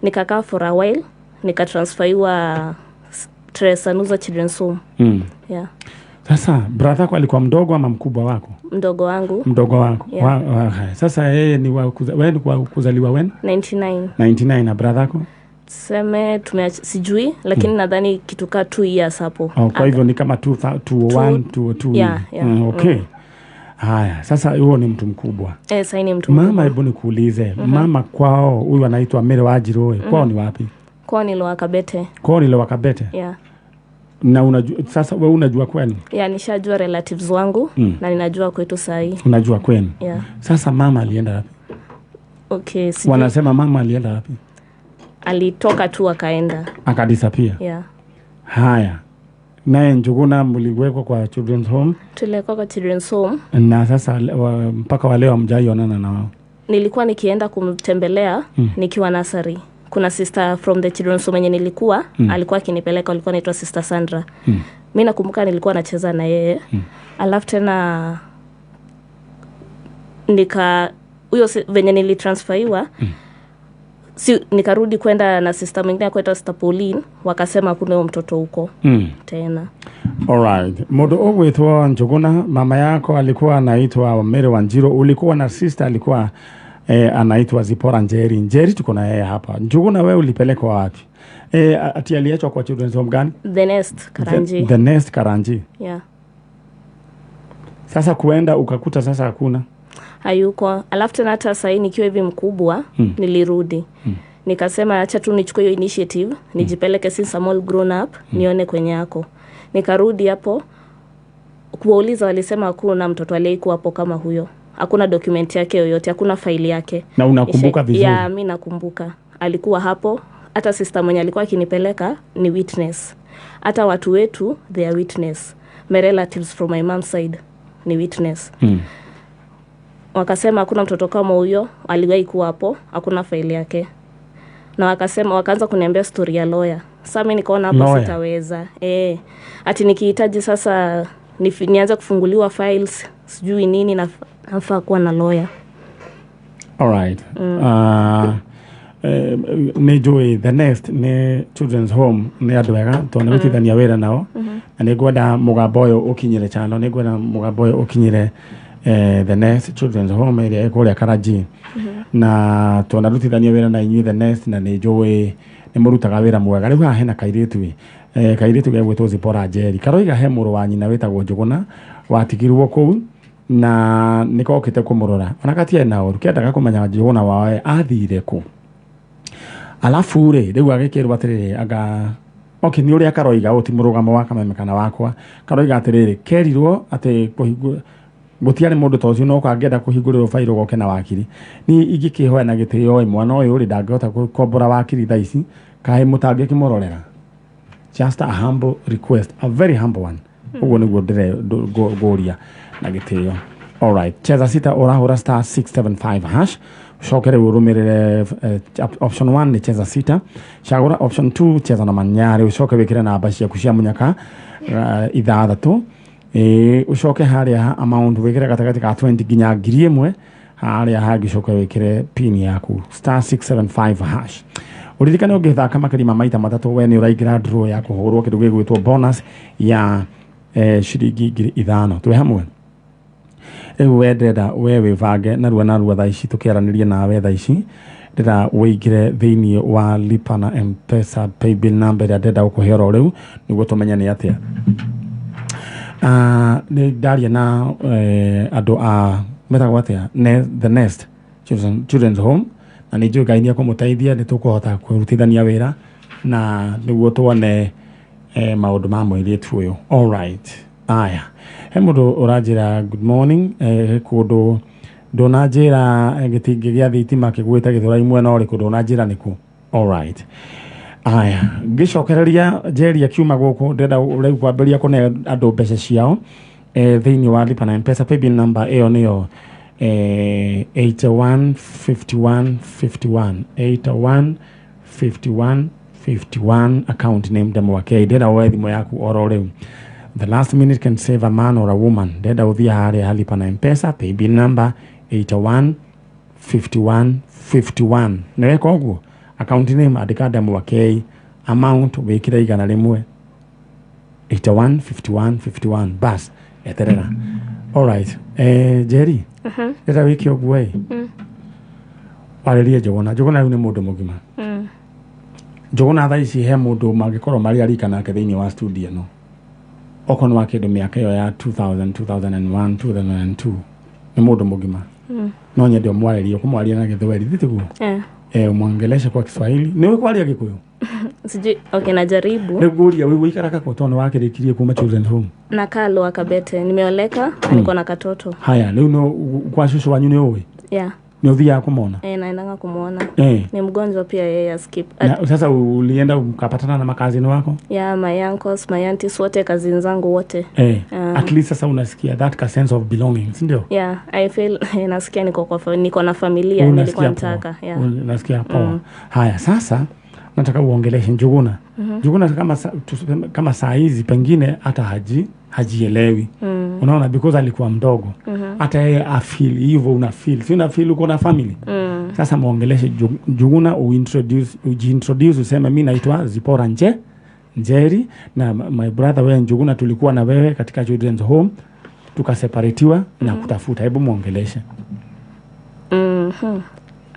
Nikakaa for a while, nikatransferiwa Teresa Nuza Children's Home. Yeah. Sasa brother yako alikuwa mdogo ama mkubwa wako? Mdogo wangu. Mdogo wako. Yeah. Sasa yeye ni wewe ni wa kuzaliwa when? 99. 99 na brother yako? Tuseme sijui, lakini nadhani kitu kaa 2 years hapo. Oh, kwa hivyo ni kama 2 1 2 2. Yeah, yeah. Okay. Haya, sasa huo ni mtu mkubwa. Sasa ni mtu mkubwa. Mama, hebu nikuulize, mama kwao huyu anaitwa Mary Wanjiru, kwao ni wapi? Kwao ni Lower Kabete. Kwao ni Lower Kabete? Yeah. Na unajua sasa wewe unajua kwenu? Yeah, nishajua relatives wangu na ninajua kwetu saa hii. Unajua kwenu? Yeah. Sasa mama alienda wapi? Okay, sijui. Wanasema mama alienda wapi? Alitoka tu akaenda. Akadisappear. Yeah. Haya. Naye Njuguna mliwekwa kwa Children's Home? Tuliwekwa kwa Children's Home. Na sasa mpaka wa leo hamjaionana na wao? Nilikuwa nikienda kumtembelea nikiwa nursery. Kuna sister from the Children's Home yenye nilikuwa, alikuwa akinipeleka, alikuwa anaitwa Sister Sandra. Mimi nakumbuka nilikuwa nacheza na yeye. Alafu tena nika huyo venye nilitransferiwa, nikarudi kwenda na sister mwingine akaitwa Sister Pauline, wakasema hakuna huyo mtoto huko tena. Alright. Mundu ugwitwo Njuguna, mama yako alikuwa anaitwa Mary Wanjiru, ulikuwa na sister alikuwa anaitwa Zipora Njeri. Njeri tuko na yeye hapa. Njuguna, wewe ulipelekwa wapi? Ati aliachwa kwa Children's Home gani? The Nest Karanji. The Nest Karanji. Yeah. Sasa kuenda ukakuta sasa hakuna. Hayuko. Alafu tena hata sasa nikiwa hivi mkubwa nilirudi. Nikasema acha tu nichukue hiyo initiative, nijipeleke since I'm all grown up, nione kwenye yako. Nikarudi hapo kuwauliza, walisema hakuna mtoto aliyekuwa hapo kama huyo. Hakuna document yake yoyote, hakuna faili yake. Na unakumbuka vizuri? Yeah, mimi nakumbuka. Alikuwa hapo, hata sister mwenye alikuwa akinipeleka ni witness. Hata watu wetu they are witness. My relatives from my mom's side ni witness. Wakasema hakuna mtoto kama huyo aliwahi kuwa hapo, hakuna faili yake. Na wakasema, wakaanza kuniambia story ya lawyer. Sasa mimi nikaona hapo sitaweza. Ati nikihitaji sasa nianze kufunguliwa files, sijui nini, nafaa kuwa na lawyer. All right. Nĩ njũĩ The Nest nĩ Children's Home nĩ andũ ega tondũ nĩ rutithania wĩra nao, na nĩ ngwenda mũgambo ũyũ ũkinyĩre channel, nĩ ngwenda mũgambo ũyũ ũkinyĩre The Nest Children's Home ĩrĩa ĩ kũrĩa Karanji, na twanarutithania wĩra na inyuĩ The Nest, na nĩ njũĩ nĩ mũrutaga wĩra mwega. Rĩu haha hena kairĩtu kairĩtu gegwĩtwo Zipora Njeri, karoiga he mũrũ wa nyina wĩtagwo Njuguna watigirwo kũu na nĩkokĩte kũmũrora, ona gatiarĩ na ũru, kĩendaga kũmenya Njuguna wao athire kũ. Alafu rĩ rĩu agĩkĩrwo atĩrĩrĩ, anga okay, nĩ ũrĩa karoiga, ũyũ ti mũrũgamo wa kameme kana wakwa, karoiga atĩrĩrĩ, kerirwo atĩ gũtiarĩ mũndũ ta ũcio, no kangĩenda kũhingũrĩrwo bairũ goke na wakiri. Niĩ ingĩkĩhoya na gĩtĩo ĩ, mwana ũyũ rĩ ndangĩhota gũkombora wakiri thaa ici, kaĩ mũtangĩkĩmũrorera? Just a humble request, a very humble one. Ũguo nĩguo ngũria na gĩtĩo. Alright, cheza sita ũrahũra star 675 hash, ucoke rĩu ũrũmĩrĩre option 1 nĩ cheza sita, cagũra option 2 cheza na manyarĩ, ucoke wĩkĩre namba ciaku cia mũnyaka ithathatũ, ucoke harĩa ha amount wĩkĩre gatagatĩ ka 20 nginya 1000, harĩa hangĩ ucoke wĩkĩre pin yaku star 675 hash. Ũririkane ũngĩthaka makĩria ma maita matatũ, we nĩ ũraingĩra draw ya kũhũrwo kĩndũ gĩgwĩtwo bonus ya ciringi 5,000. Twĩ hamwe rĩu. We ndĩrenda we wĩbange narua narua thaa ici tũkĩaranĩria nawe. Thaa ici ndĩrenda wĩingĩre thĩinĩ wa lipa na Mpesa paybill number ĩrĩa ndĩrenda gũkũhe oro rĩu nĩguo tũmenye nĩ atĩa. Nĩ ndaria na andũ a metagwo atĩa, The Nest Children's Home, na nĩ njũĩ Ngai nĩ ekũmũteithia, nĩ tũkũhota kũrutithania wĩra na nĩguo tuone maũndũ ma mũirĩtu ũyũ. Alright, aya he mũndũ ũranjĩra good morning, kũndũ ndũnanjĩra, gĩtingĩ gĩa thitima kĩgwĩte Gĩthũrai mwena ũrĩkũ, ndũnanjĩra nĩkũ. Alright, aya ngĩcokereria Njeri akiuma gũkũ, ndĩrenda rĩu kwambĩrĩria kũne andũ mbeca ciao thĩinĩ wa lipa na Mpesa paybill number. Ĩyo nĩyo 81 51 51, 81 51 51, account name Ndemwake. Ndĩrenda woe thimũ yaku oro rĩu. The last minute can save a man or a woman. Ndĩrenda ũthiĩ harĩa ha lipa na Mpesa paybill number 81 51 51. Nĩ weka ũguo, account name andĩka Ndemwake, amount wĩkĩre 100, 81 51 51. Bas, eterera. Alright, Njeri, ndĩrenda wĩke ũguo ĩ, warĩrie Njũgũna. Njũgũna rĩu nĩ mũndũ mũgima. Njũgũna thaa ici he mũndũ mangĩkorwo marĩ arika nake thĩinĩ wa studio ĩno, okorwo nĩ wa kĩndũ mĩaka ĩyo ya 2000, 2001, 2002, nĩ mũndũ mũgima. No nyende ũmwarĩrie, ũkũmwaria na Gĩthweri thĩ tiguo? Eh. Umwongeleshe kwa Kiswahili. Nĩ ũĩ kwaria Gĩkũyũ? Sijui, okay, najaribu. Rĩu ngũria, wĩ ũikaraga kũ, tondũ nĩ wakĩrĩkirie kuma children's home? Nakaa Lower Kabete, nimeoleka na niko na katoto. Haya, rĩu no kwa cũcũ wanyu nĩ ũĩ? Yeah. Nĩ ũthiaga kũmona? Eh, naendanga kumwona. Eh. Ni mgonjwa pia yeye, skip. Na sasa ulienda ukapatana na makazini wako? Yeah, my uncles, my aunties wote, cousin zangu wote. Eh. At least sasa unasikia that ka sense of belonging, si ndio? Yeah, I feel nasikia niko na familia nilikuwa Unasikia poa. nataka. Yeah. Unasikia poa. Haya, sasa nataka uongeleshe Njuguna. Njuguna tuseme kama saa hizi pengine hata hajielewi. Unaona, because alikuwa mdogo. Hata yeye afeel hivyo una feel. Si una feel uko na family? Sasa muongeleshe Njuguna, uintroduce, ujiintroduce, useme mi naitwa Zipora Njeri na my brother wewe Njuguna, tulikuwa na wewe katika children's home tukaseparatiwa na kutafuta. Hebu muongeleshe.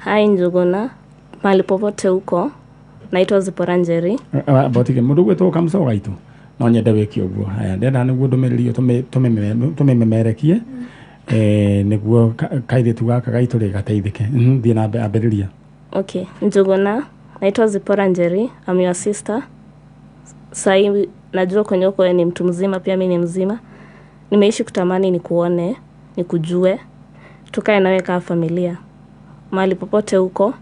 Hi Njuguna, mahali popote huko, naitwa Zipora Njeri. Botige mundu gwitwo Kamũco Gaitũ, no nyende wĩke ũguo. Haya, ndenda nĩguo ndũmĩrĩri ĩyo tũmĩmemerekie nĩguo kairĩtu gaka gaitũ rĩ gateithĩke. Thiĩ na mbere, ambĩrĩria. Okay, Njuguna, naitwa Zipora Njeri, I'm your sister. Sahii najua kwenye uko wewe ni mtu mzima, pia mi ni mzima. Nimeishi kutamani nikuone, nikujue, tukae nawe kaa familia. Mahali popote huko,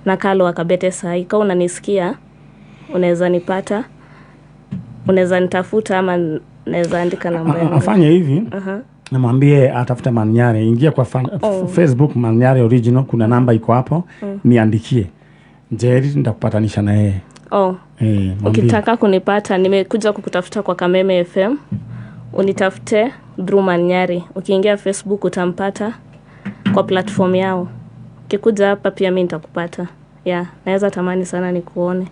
nakaa Lower Kabete sahii. Kama unanisikia, unaweza nipata, unaweza nitafuta ama naweza andika namba yangu. Afanye hivi, Aha. namwambie atafute Manyare, ingia kwa Facebook Manyare Original, kuna namba iko hapo, niandikie Njeri, nitakupatanisha na yeye. Oh, Mwambie. ukitaka kunipata, nimekuja kukutafuta kwa Kameme FM. Unitafute through Manyari. Ukiingia Facebook utampata kwa platform yao. Ukikuja hapa pia mi nitakupata. Yeah, naweza tamani sana nikuone.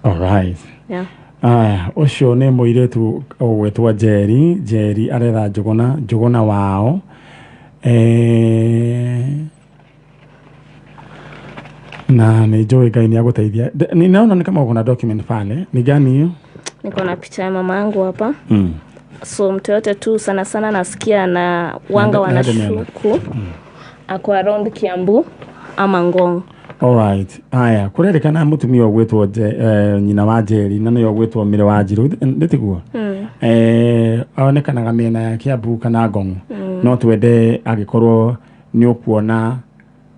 Alright. Yeah. Aya, ũcio nĩ mũirĩtu ũgwĩtwo Njeri. Njeri aretha Njũgũna, Njũgũna wao. Na nĩ njũĩ Ngai nĩ agũteithia. Ninaona ni kama uko na document pale. Ni gani hiyo? Niko na picha ya mama yangu hapa. So mtu yote tu, sana sana nasikia na wanga wanashuku ako around Kiambu ama Ngong. Alright. Aya, kũrerĩkana mũtumia ũgwĩtwo nyina wa Njeri na nĩyo ũgwĩtwo Mĩrĩ wa Njirũ, nĩ tiguo? Onekanaga mĩena ya Kiambu kana Ngong. No twende angĩkorwo nĩ ũkuona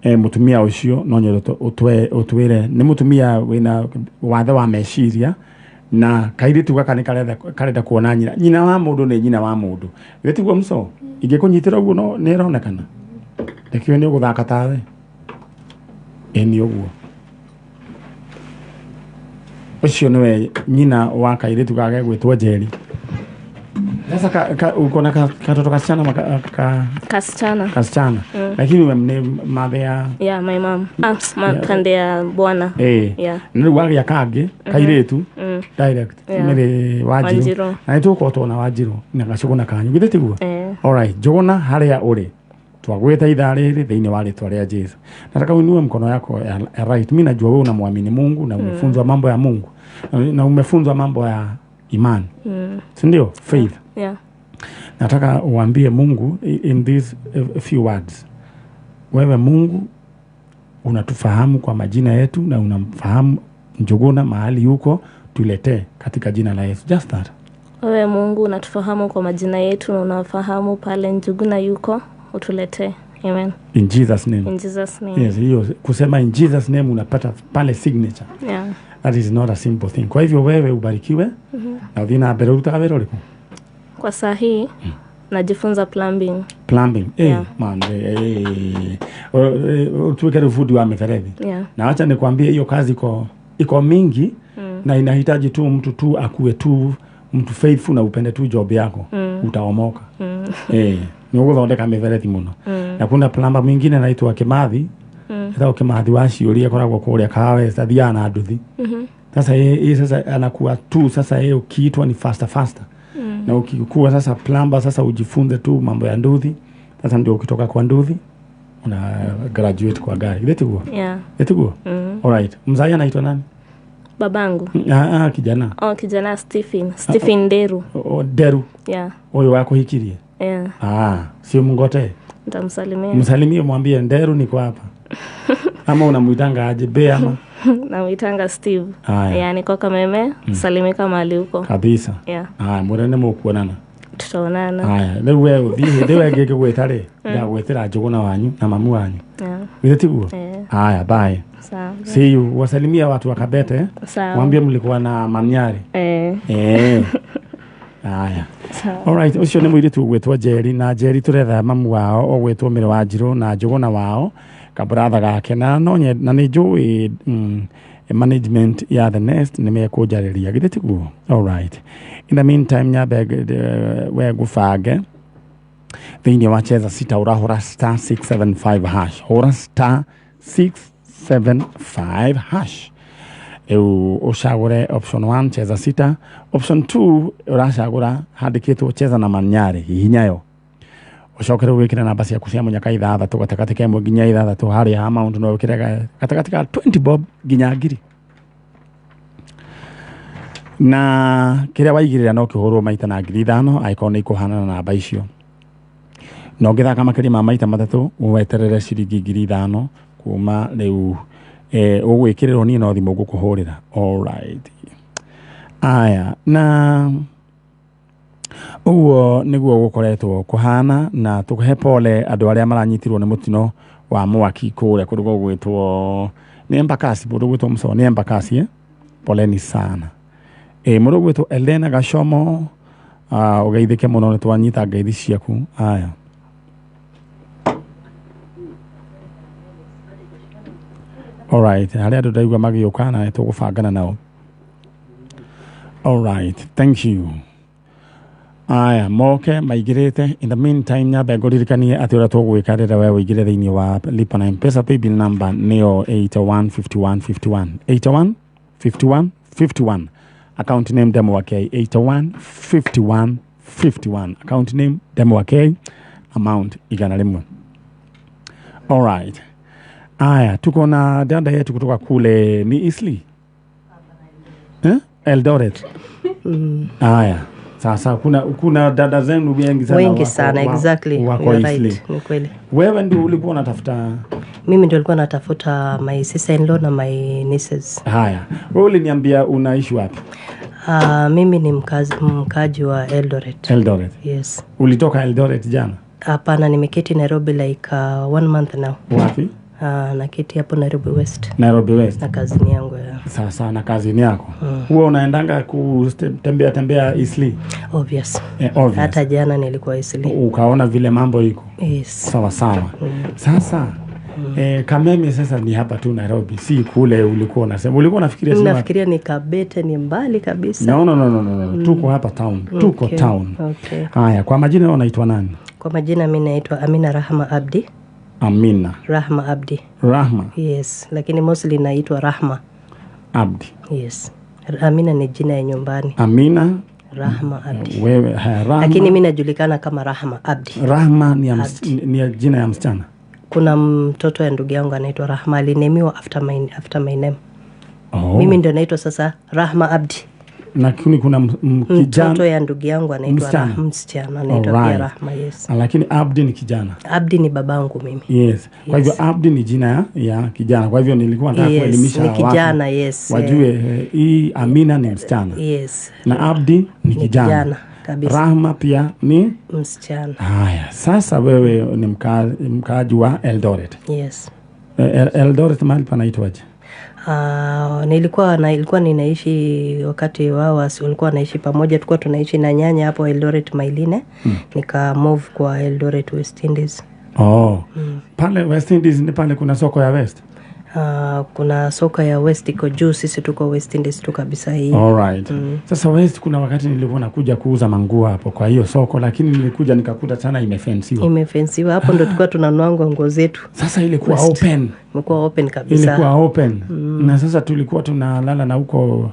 mũtumia ũcio, no nyende ũtwĩre nĩ mũtumia wĩna wathe wa meciria na kairĩtu gaka nĩ karenda kuona nyina. Nyina wa mũndũ nĩ nyina wa mũndũ, githĩ tiguo? Mũco ingĩkũnyitĩra ũguo no nĩ ĩronekana ndĩkĩũĩ nĩ ũgũthaka tawe. Ĩ nĩ ũguo, ũcio nĩwe nyina wa kairĩtu gake gwĩtwo Njeri. Sasa uko na katoto kasichana Kasichana. Kasichana. Lakini umemne mother ya Yeah, my mom. Pande ya bwana. Yeah. Nĩ wagĩa kangĩ kairĩtu direct nĩ Wanjiru. Na nĩtũgũkorwo na Wanjiru na Gacũgũna kanyu githĩ tiguo? Alright, Njũgũna harĩa ũrĩ twagwĩta ithaa rĩrĩ thĩinĩ wa rĩtwa rĩa Jesu. Nataka uinue mkono yako ya right. Mimi najua wewe unamwamini Mungu na umefunzwa mambo ya Mungu na umefunzwa mambo ya imani. Si ndio? Faith. Yeah. Nataka uambie Mungu in these few words. Wewe Mungu unatufahamu kwa majina yetu na unamfahamu Njuguna mahali yuko, tuletee katika jina la Yesu. Just that. Wewe Mungu unatufahamu kwa majina yetu na unafahamu pale Njuguna yuko, utuletee. Amen. In Jesus name. In Jesus name. Yes, hiyo kusema in Jesus name unapata pale signature. Yeah. That is not a simple thing. Kwa hivyo wewe ubarikiwe. Na uthii na mbere urutaga wĩra ũrĩkũ? Kwa saa hii najifunza plumbing. Plumbing. Yeah. Man, utuweke rĩu fundi wa miferethi. Yeah. Na acha nikwambie hiyo kazi iko mingi na inahitaji tu mtu tu akuwe tu mtu faithful na upende tu job yako. Utaomoka. Ni ũgũthondeka miferethi mũno. Na kuna plumber mwingine anaitwa Kimathi. Etagwo Kimathi wa Ciũria akoragwo kũrĩa Kahawa athiaga na nduthi. Sasa yeye sasa anakuwa tu sasa yeye ukiitwa ni faster faster. Na ukikuwa sasa plumber sasa ujifunze tu mambo ya nduthi. Sasa ndio ukitoka kwa nduthi una graduate kwa gari. Githĩ tiguo? Yeah. Githĩ tiguo? All right. Mzai anaitwa nani? Babangu. Kijana. Oh, kijana Stephen. Stephen Nderu. Nderu. Yeah. Huyo wako hikirie. Yeah. Sio mngote. Nitamsalimia. Msalimie mwambie Nderu niko hapa. Ama unamuitanga aje be ama? Namuitanga Steve. Aya. Yeah, niko Kameme, salimika mahali huko. Kabisa. Yeah. Murene mukuonana. Tutaonana. Aya, rĩu we ũthiĩ hĩndĩ ĩyo ĩngĩ ngĩgwĩta rĩ, ndagwĩtĩra Njũgũna wanyu na mamu wanyu. Yeah. Githĩ tiguo? Yeah. Aya, bye. Sawa. See you. Wasalimia watu wa Kabete. Sawa. Mwambie mlikuwa na Manyari. Aya. Sawa. Alright, ũcio nĩ mũirĩtu ũgwĩtwo Njeri na Njeri tũretha mamu wao ũgwĩtwo Mĩrĩ wa Njirũ na Njũgũna wao kabratha gake na no na nĩ njũĩ management ya The Nest nĩ mekũnjarĩria githĩ tiguo? Alright. In the meantime nyambe we ngũbange thĩinĩ wa cheza sita ũrahũra star 675 hash. Hũra star 675 hash. Rĩu ũcagũre option 1 cheza sita, option 2 ũracagũra handĩkĩtwo cheza na Manyari, hihinya yo. Ũcoke rĩu wĩkĩre namba ciaku cia mũnyaka ithathatũ gatagatĩ ka ĩmwe nginya ithathatũ harĩa ha amount no wĩkĩre gatagatĩ ka 20 bob nginya 1000. Na kĩrĩa waigĩrĩra no kĩhũrwo maita na 5,000 angĩkorwo nĩ ikũhanana na namba icio. Na ũngĩthaka makĩria ma maita matatũ weterere ciringi 5,000 kuma rĩu ũgwĩkĩrĩrwo niĩ no thimũ ngũkũhũrĩra. Alright. Aya, na ũguo nĩguo gũkoretwo kũhana na tũhe pole andũ arĩa maranyitirwo nĩ mũtino wa mwaki kũrĩa kũndũ gũgwĩtwo nĩ Embakasi, mũndũ ũgwĩtwo Mũcoo nĩ Embakasi, Poleni sana. Mũndũ ũgwĩtwo Elena Gacomo, ũgeithĩke mũno nĩ twanyita ngeithi ciaku. Aya. Alright, harĩa andũ ndaigua magĩũka na nĩtũgũbangana nao. Alright, thank you. Aya, moke maigirite. In the meantime nyambe ngũririkanie atĩ ũrĩa tũgwĩka rĩrĩa we ũingĩre thĩinĩ wa Lipa na M-Pesa paybill number nĩyo 815151 815151 account name Demo wa K 815151 account name Demo wa K amount 100. Alright. Aya, tuko na dada yetu kutoka kule ni Isli? Eldoret. Aya. Sasa kuna dada zenu wengi sana. Wengi sana, exactly. Wako Isli. Right. Ni kweli. Wewe ndio ulikuwa unatafuta? Mimi ndio nilikuwa natafuta my sister-in-law na my nieces. Haya. Wewe uliniambia unaishi wapi? Mimi ni mkaji wa Eldoret. Eldoret. Yes. Ulitoka Eldoret jana? Hapana, nimeketi Nairobi like 1 month now. Wapi? Naketi hapo Nairobi West. Nairobi West. Na kazini yangu ya. Sasa na kazini yako. Huwa unaendanga kutembea tembea Isli? Obvious. Obvious. Hata jana nilikuwa Isli. Ukaona vile mambo iko? Yes. Sawa sawa. Sasa Kameme sasa ni hapa tu Nairobi, si kule ulikuwa unasema. Ulikuwa unafikiria sema? Nafikiria ni Kabete, ni mbali kabisa. No, no, no, no, no, no. Tuko hapa town. Tuko town. Okay. Haya, kwa majina unaitwa nani? Kwa majina mimi naitwa Amina Rahma Abdi. Amina Rahma Abdi. Rahma. Yes, lakini mostly naitwa Rahma Abdi. Yes. Amina ni jina ya nyumbani. Amina Rahma Abdi. Wewe Rahma. Lakini mimi najulikana kama Rahma Abdi. Rahma ni ya jina ya msichana. Kuna mtoto ya ndugu yangu anaitwa Rahma, alinemiwa after my name. Oh. Mimi ndio naitwa sasa Rahma Abdi. Lakini kuna kijana, mtoto ya ndugu yangu anaitwa Rahma, msichana anaitwa pia Rahma, yes. Lakini Abdi ni kijana. Abdi ni babangu mimi. Yes. Kwa hivyo Abdi ni jina ya kijana. Kwa hivyo nilikuwa nataka kuelimisha ni kijana, yes. Wajue hii Amina ni msichana. Yes. Na Abdi ni kijana. Kabisa. Rahma pia ni msichana. Haya, sasa wewe ni mkaaji wa Eldoret. Yes. Eldoret mahali panaitwaje? Nilikuwa ninaishi wakati wao walikuwa wanaishi pamoja, tulikuwa tunaishi na nyanya hapo Eldoret Mailine. Nika move kwa Eldoret West Indies. Oh. Pale West Indies ni pale kuna soko ya West. Kuna soko ya West iko juu, sisi tuko West Indies tu kabisa hii. All right. Sasa West kuna wakati nilikuwa nakuja kuuza manguo hapo kwa hiyo soko, lakini nilikuja nikakuta sana imefensiwa. Imefensiwa hapo ndo tulikuwa tunanunua nguo zetu. Sasa ilikuwa open. Ilikuwa open kabisa. Ilikuwa open. Na sasa tulikuwa tunalala na huko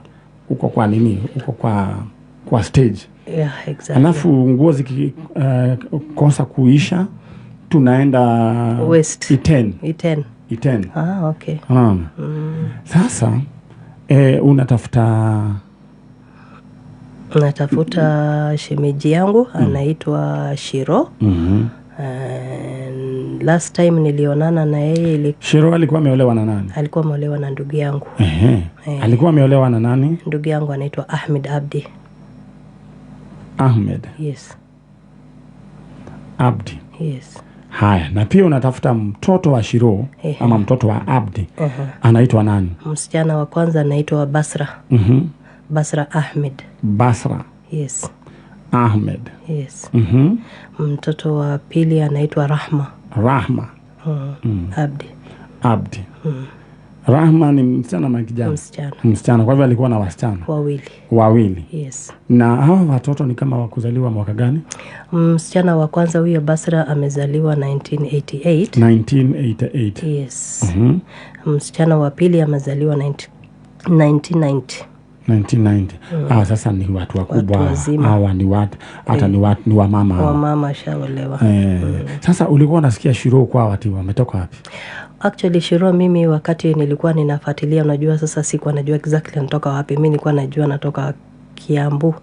kwa nini? Huko kwa stage. Yeah, exactly. Alafu nguo zikikosa kuisha tunaenda West. Iten. Iten. Ah, okay. Sasa unatafuta natafuta shemeji yangu anaitwa Shiro. Last time nilionana na yeye Shiro alikuwa ameolewa na nani? Alikuwa ameolewa na ndugu yangu. Alikuwa ameolewa na nani? Ndugu yangu anaitwa Ahmed Abdi. Ahmed. Yes. Abdi. Yes. Haya, na pia unatafuta mtoto wa Shiro ama mtoto wa Abdi. Anaitwa nani? Msichana wa kwanza anaitwa Basra. Basra Ahmed. Basra. Yes. Ahmed. Yes. Mtoto wa pili anaitwa Rahma. Rahma. Abdi. Abdi. Rahma ni msichana ama kijana? Msichana. Msichana. Kwa hivyo alikuwa na wasichana wawili. Yes. Na hawa watoto ni kama wakuzaliwa mwaka gani? Msichana wa kwanza huyo Basra amezaliwa 1988. 1988. Yes. Msichana wa pili amezaliwa 1990. 1990. Sasa ni watu wakubwa. Hawa ni watu hata ni watu ni wamama. Wamama shaolewa. Sasa ulikuwa unasikia Shiro kwa watu wametoka wapi? Actually Shiro mimi wakati nilikuwa ninafuatilia, unajua sasa sikuwa najua exactly anatoka wapi. Mimi nilikuwa najua anatoka Kiambu.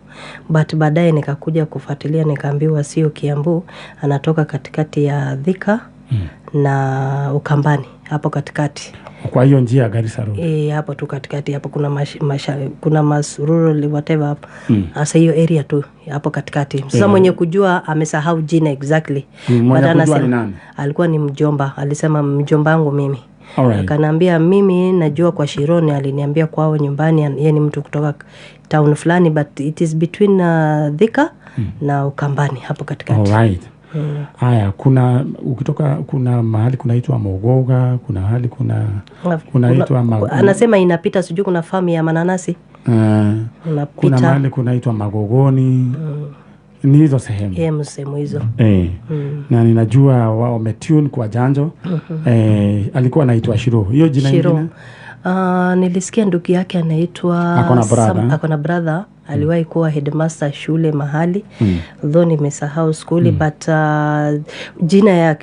But baadaye nikakuja kufuatilia nikaambiwa sio Kiambu, anatoka katikati ya Thika na Ukambani hapo katikati. Kwa hiyo njia ya Garissa Road. Hapo tu katikati hapo kuna kuna rural whatever hapo. Sasa hiyo area tu hapo katikati. Sasa mwenye kujua amesahau jina exactly. Mwenye kujua ni nani? Alikuwa ni mjomba, alisema mjomba wangu mimi. Akaniambia mimi najua kwa Shironi, aliniambia kwao nyumbani yeye ni mtu kutoka town fulani, but it is between Thika na Ukambani hapo katikati. Alright. Haya, kuna ukitoka kuna mahali kunaitwa Mogoga, kuna mahali kunaitwa anasema inapita sijui kuna farm ya mananasi. Unapita. Kuna mahali kunaitwa Magogoni. Ni hizo sehemu. Sehemu hizo. Na ninajua wao wametune kwa Janjo. Alikuwa anaitwa Shiro. Hiyo jina nyingine? Nilisikia ndugu yake anaitwa akona brother. Aliwahi kuwa headmaster shule mahali. Though nimesahau skuli, but jina ya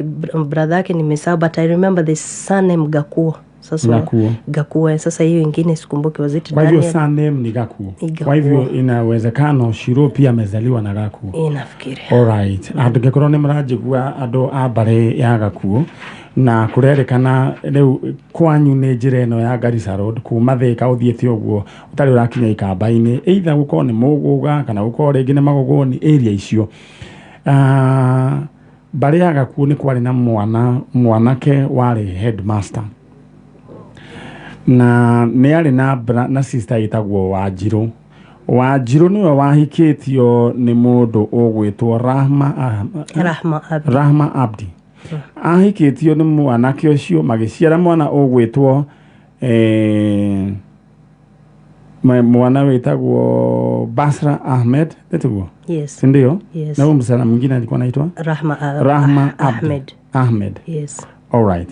brother yake nimesahau, but I remember the surname Gakuo. Sasa Gakuo. Sasa hiyo ingine sikumbuki, was it Daniel? Kwa hivyo surname ni Gakuo. Kwa hivyo inawezekano Shiro pia amezaliwa na Gakuo. Inafikiri. Alright. Andu nĩ mũranjigua andũ a mbarĩ ya Gakuo na kũrerĩkana rĩu kwanyu nĩ njĩra ĩno ya Garissa Road kuma Thika ũthiĩte ũguo ũtarĩ ũrakinya Ikamba-inĩ, either gũkorwo nĩ Mũgũga kana gũkorwo rĩngĩ nĩ Magogoni, area icio. Mbarĩ ya Gakuo nĩ kwarĩ na mwanake warĩ headmaster na nĩ arĩ na sister ĩtagwo Wanjirũ. Wanjirũ nĩwe wahikĩtio nĩ mũndũ ũgwĩtwo Rahma Abdi. Ahikĩtio nĩ mwanake ũcio magĩciara mwana ũgwĩtwo mwana wĩtagwo Basra Ahmed, nĩtiguo? Yes. Si ndio? Yes. Na huyo msichana mwingine alikuwa anaitwa Rahma, Rahma Abdi. Ahmed. Ahmed. Yes. All right.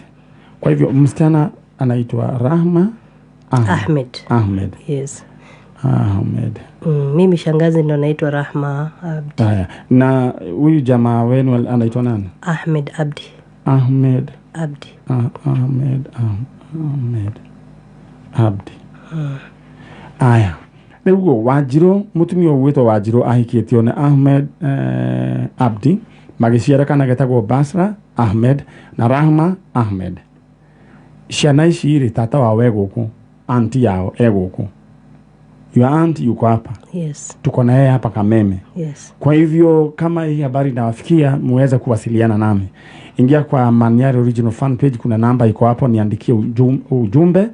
Kwa hivyo msichana anaitwa Rahma Ahmed. Ahmed. Ahmed. Yes. Ahmed. Mimi shangazi ndo naitwa Rahma Abdi. Haya. Na huyu jamaa wenu anaitwa nani? Ahmed Abdi. Ahmed. Abdi. Ahmed Ahmed Abdi. Aya. Rĩu Wanjirũ, mũtumia ũgwĩtwo Wanjirũ ahikĩtio nĩ Ahmed Abdi, magĩciara kana getagwo Basra Ahmed na Rahma Ahmed. Ciana ici rĩ, tata wao e gũkũ, anti yao e gũkũ. Your aunt yuko hapa. Yes. Tuko na yeye hapa Kameme. Yes. Kwa hivyo kama hii habari inawafikia, muweze kuwasiliana nami. Ingia kwa Manyari Original Fan Page, kuna namba iko hapo, niandikie ujumbe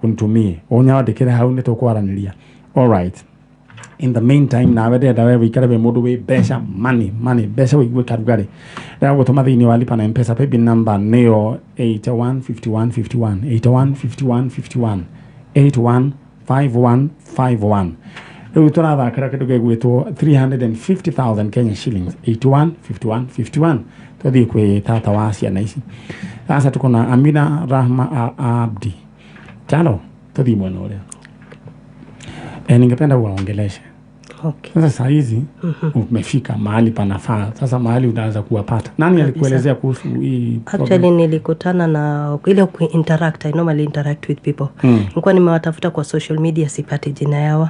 unitumie. Unyawandikire hau nĩtũkwaranĩria. All right. In the meantime, nawe ndĩrenda we wĩikare wĩ mũndũ wĩ mbeca, money, money, mbeca wĩigue karugarĩ. Ndĩrenda gũtũma thĩinĩ wa lipa na M-Pesa paybill number nĩyo 815151 815151 815151. Rĩu tũrathakĩra kĩndũ gĩgwĩtwo 350,000 Kenya shillings 815151. Twathiĩ kwĩ tata wa ciana ici. Sasa tuko na Amina Rahma Abdi. Chalo, tuthiĩ mwena ũrĩa. Ningependa uwaongeleshe. Okay. Sasa saa hizi umefika mahali panafaa. Sasa mahali unaweza kuwapata. Nani alikuelezea kuhusu hii Actually problem? nilikutana na ile kuinteract. I normally interact with people. Nilikuwa nimewatafuta kwa social media, sipati jina yao.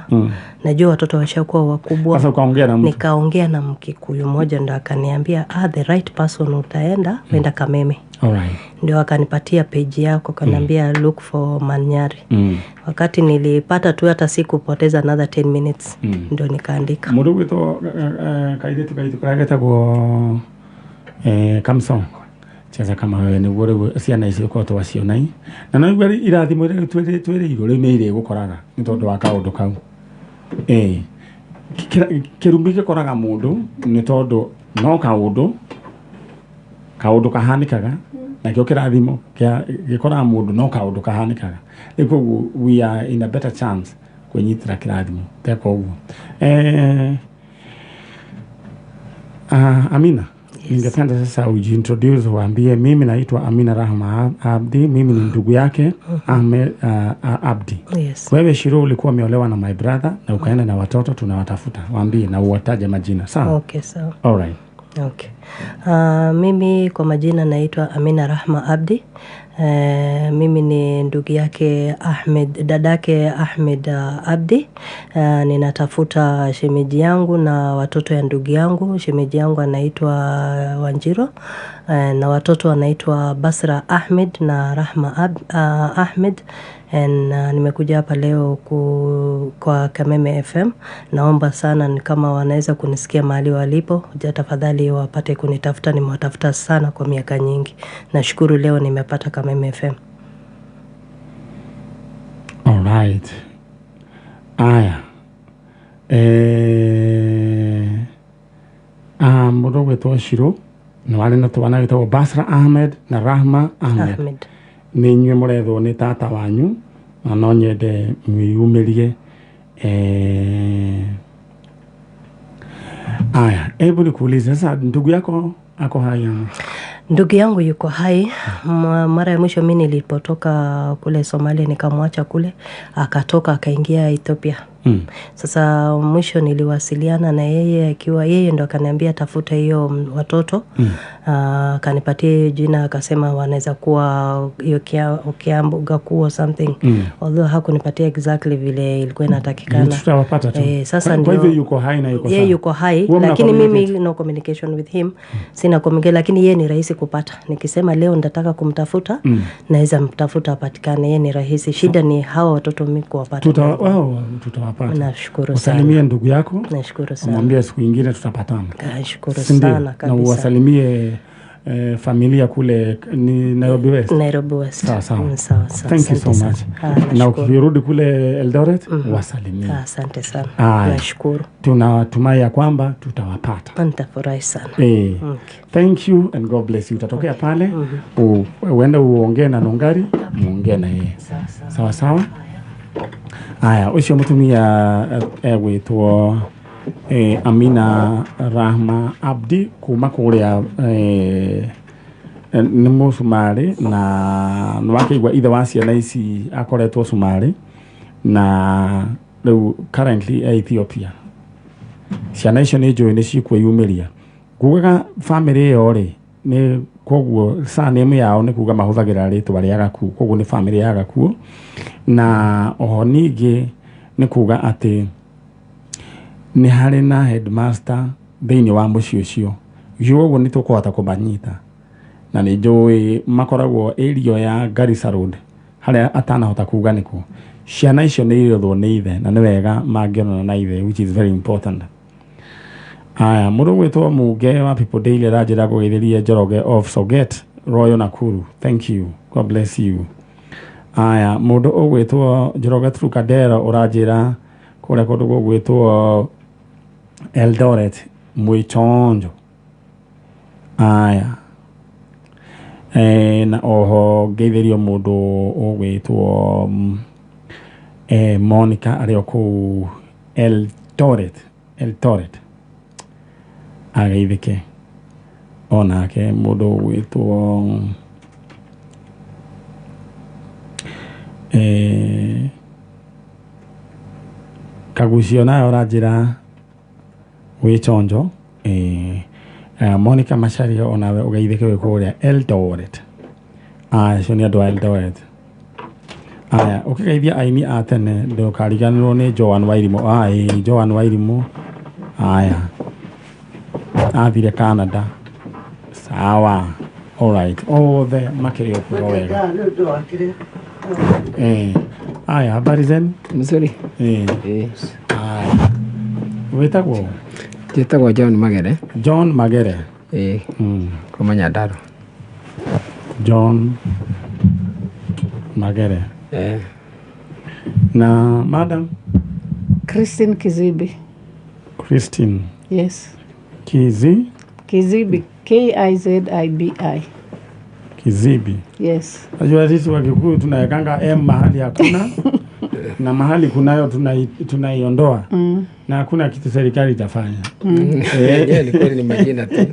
Najua watoto washakuwa wakubwa. Sasa ukaongea na mtu? Nikaongea na Mkikuyu mmoja ndo akaniambia, the right person utaenda, wenda Kameme. All right. Ndio akanipatia page yako, akaniambia look for Manyari. Wakati nilipata tu hata sikupoteza another 10 minutes. Ndio nikaandika. Mũndũ ũgwĩtwo kairĩtu gaitũ karĩa getagwo Kamson. Cheza kama wewe nĩguo rĩu ciana ici ũkorwo twaciona i. Na no igua irathimo iria twĩrĩirwo rĩu nĩ irĩgũkoraga nĩ tondũ wa kaũndũ kau. Kĩrumi gĩkoraga mũndũ nĩ tondũ no kaũndũ kahanĩkaga, nakĩo kĩrathimo gĩkoraga mũndũ no kaũndũ kahanĩkaga. Rĩu koguo we are in a better chance kwĩnyitĩra kĩrathimo teka ũguo. Amina, Yes. Ningependa sasa ujiintroduce, uambie mimi naitwa Amina Rahma Abdi, mimi ni ndugu yake Ahmed Abdi. Yes. Wewe Shiro ulikuwa umeolewa na my brother na ukaenda na watoto, tunawatafuta. Waambie na uwataje majina. Sawa? Okay, sawa. All right. Okay. Mimi kwa majina naitwa Amina Rahma Abdi. Mimi ni ndugu yake Ahmed, dadake Ahmed Abdi. Ninatafuta shemeji yangu na watoto ya ndugu yangu. Shemeji yangu anaitwa Wanjiro, na watoto wanaitwa Basra Ahmed na Rahma Ahmed. And nimekuja hapa leo kwa Kameme FM. Naomba sana kama wanaweza kunisikia mahali walipo, tafadhali wapate kunitafuta. Nimewatafuta sana kwa miaka nyingi. Nashukuru leo nimepata Kameme FM. All right. Aya. Mũndũ ũgwĩtwo Shiro na warĩ na twana wĩtagwo Basra Ahmed na Rahma Ahmed. Nĩ inyuĩ mũrethwo nĩ tata wanyu na no nyende mwĩyumĩrie. Aya, hebu nikuulize sasa, ndugu yako ako hai ama? Ndugu yangu yuko hai. Mara ya mwisho mimi nilipotoka kule Somalia nikamwacha kule, akatoka akaingia Ethiopia. Sasa mwisho niliwasiliana na yeye, akiwa yeye ndo akaniambia tafuta hiyo watoto. Akanipatia jina, akasema wanaweza kuwa hiyo Kiambu Gakuo something. Although hakunipatia exactly vile ilikuwa inatakikana. Tutawapata tu. Sasa kwa hivyo yuko hai na yuko sawa. Yeye yuko hai, lakini mimi no communication with him. Sina communication, lakini yeye ni rahisi kupata. Nikisema leo nitataka kumtafuta, naweza mtafuta apatikane. Yeye ni rahisi. Shida ni hawa watoto mimi kuwapata. Tutawapata. Nashukuru sana. Usalimie ndugu yako. Nashukuru sana. Mwambie siku nyingine tutapatana. Nashukuru sana kabisa. Na uwasalimie familia kule ni Nairobi West. Nairobi West. Sawa sawa. Sawa sawa. Thank you so Asante sana. much. Ah, Na nashukuru. ukirudi kule Eldoret wasalimie. Ah, Asante sana. Aya. Nashukuru. Tunatumai ya kwamba tutawapata. Nitafurahi sana. Okay. Thank you and God bless you. Utatokea pale uende uongee na Nungari, muongee na yeye. Sawa sawa. Aya, ucio mutumia egwitwo Amina Rahma Abdi kuma kuria nĩ mũcumarĩ na nĩ wakĩigua ithe wa ciana ici akoretwo cumarĩ na rĩu currently e Ethiopia. Ciana icio nĩ njũĩ nĩ cikwĩyumĩria. Ngugaga bamĩrĩ ĩyo rĩ nĩ koguo surname yao nĩ kuga mahũthagĩra rĩtwa rĩa Gakuo, koguo nĩ bamĩrĩ ya Gakuo. Na oho ningĩ nĩ kuga atĩ nĩ harĩ na headmaster thĩinĩ wa mũciĩ ũcio, ũguo nĩ tũkũhota kũmanyita. Na nĩ njũĩ makoragwo area ya Garissa Road harĩa atanahota kuga nĩkũ. Ciana icio nĩ irerwo nĩ ithe na nĩ wega mangĩonana na ithe, which is very important. Aya, mũndũ ũgwĩtwo Muge wa People Daily aranjĩra ngũgeithĩrie Njoroge of Soget Royal Nakuru. Thank you, God bless you. Aya, mũndũ ũgwĩtwo Njoroge Trukadero ũranjĩra kũrĩa kũndũ gũgwĩtwo Eldoret Mwĩchonjo. Aya, na oho ngeithĩrio mũndũ ũgwĩtwo Monica arĩ o kũu Eldoret ageithĩke. Onake mũndũ ũgwĩtwo Kagucio nayo ũranjĩra wĩ chonjo. Monica Macharia onawe ũgeithĩke wĩ kũrĩa Eldoret. Aya, acio nĩ andũ a Eldoret. Aya, ũkĩgeithia aini a tene ndũkariganĩrwo nĩ Joan Wairimu. Aya, Joan Wairimu. Aya, athire Canada. Sawa. Alright. Othe makĩrĩ o kuo wega. Aya, habari zenu? Mzuri. Aya. Wĩtagwo? Njĩtagwo John Magere. John Magere. Kuma Nyandarua. John Magere. Na madam? Christine Kizibi. Christine. Yes. Kizi? Kizibi. Kizibi. Kizibi. Yes. Najua sisi wa Kikuyu tunawekanga M mahali hakuna na mahali kunayo tunaiondoa. Na hakuna kitu serikali itafanya. Ni kweli ni majina tu.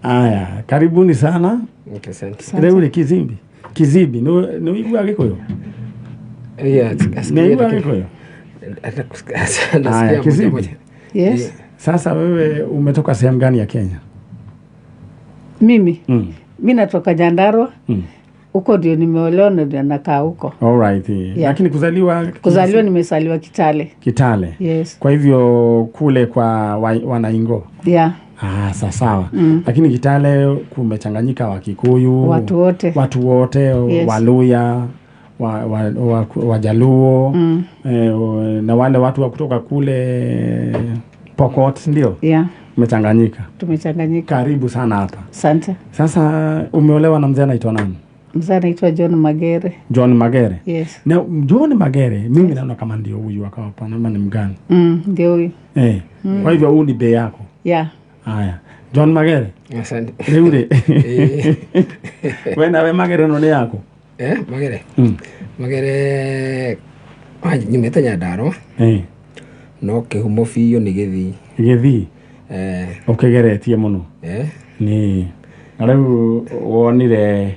Aya, karibuni sana. Asante. Leo ni Kizimbi. Kizibi, no igua Gikuyu? Yeah, Nĩ igua Gikuyu? Aya, Kizibi. Yes. Sasa wewe umetoka sehemu gani ya Kenya? Mimi? Mimi natoka Nyandarua. Huko ndio nimeolewa na ndio nakaa huko. All right. Yeah. Lakini kuzaliwa? Kuzaliwa nimesaliwa Kitale. Kitale. Yes. Kwa hivyo kule kwa Wanaingo. Yeah. Ah, sawa. Lakini Kitale kumechanganyika wa Kikuyu, watu wote. Watu wote, Yes. Waluya, Wajaluo, na wale watu wa kutoka kule Pokot, ndio? Yeah. Umechanganyika. Tumechanganyika. Karibu sana hapa. Asante. Sasa umeolewa na mzee anaitwa nani? Mzee anaitwa John Magere. John Magere. Yes. Na John Magere mimi naona kama ndio huyu akawa hapa ama ni mgani? Ndio huyu. Kwa hivyo huyu ni bei yako. Yeah. Haya. John Magere. Asante. Rĩu we nawe Magere no nĩ yako? Magere. Magere nyumĩte Nyandarua. No kĩhumo biũ nĩ Gĩthii. Gĩthii. Ũkĩgeretie mũno. Nĩ. Na rĩu wonire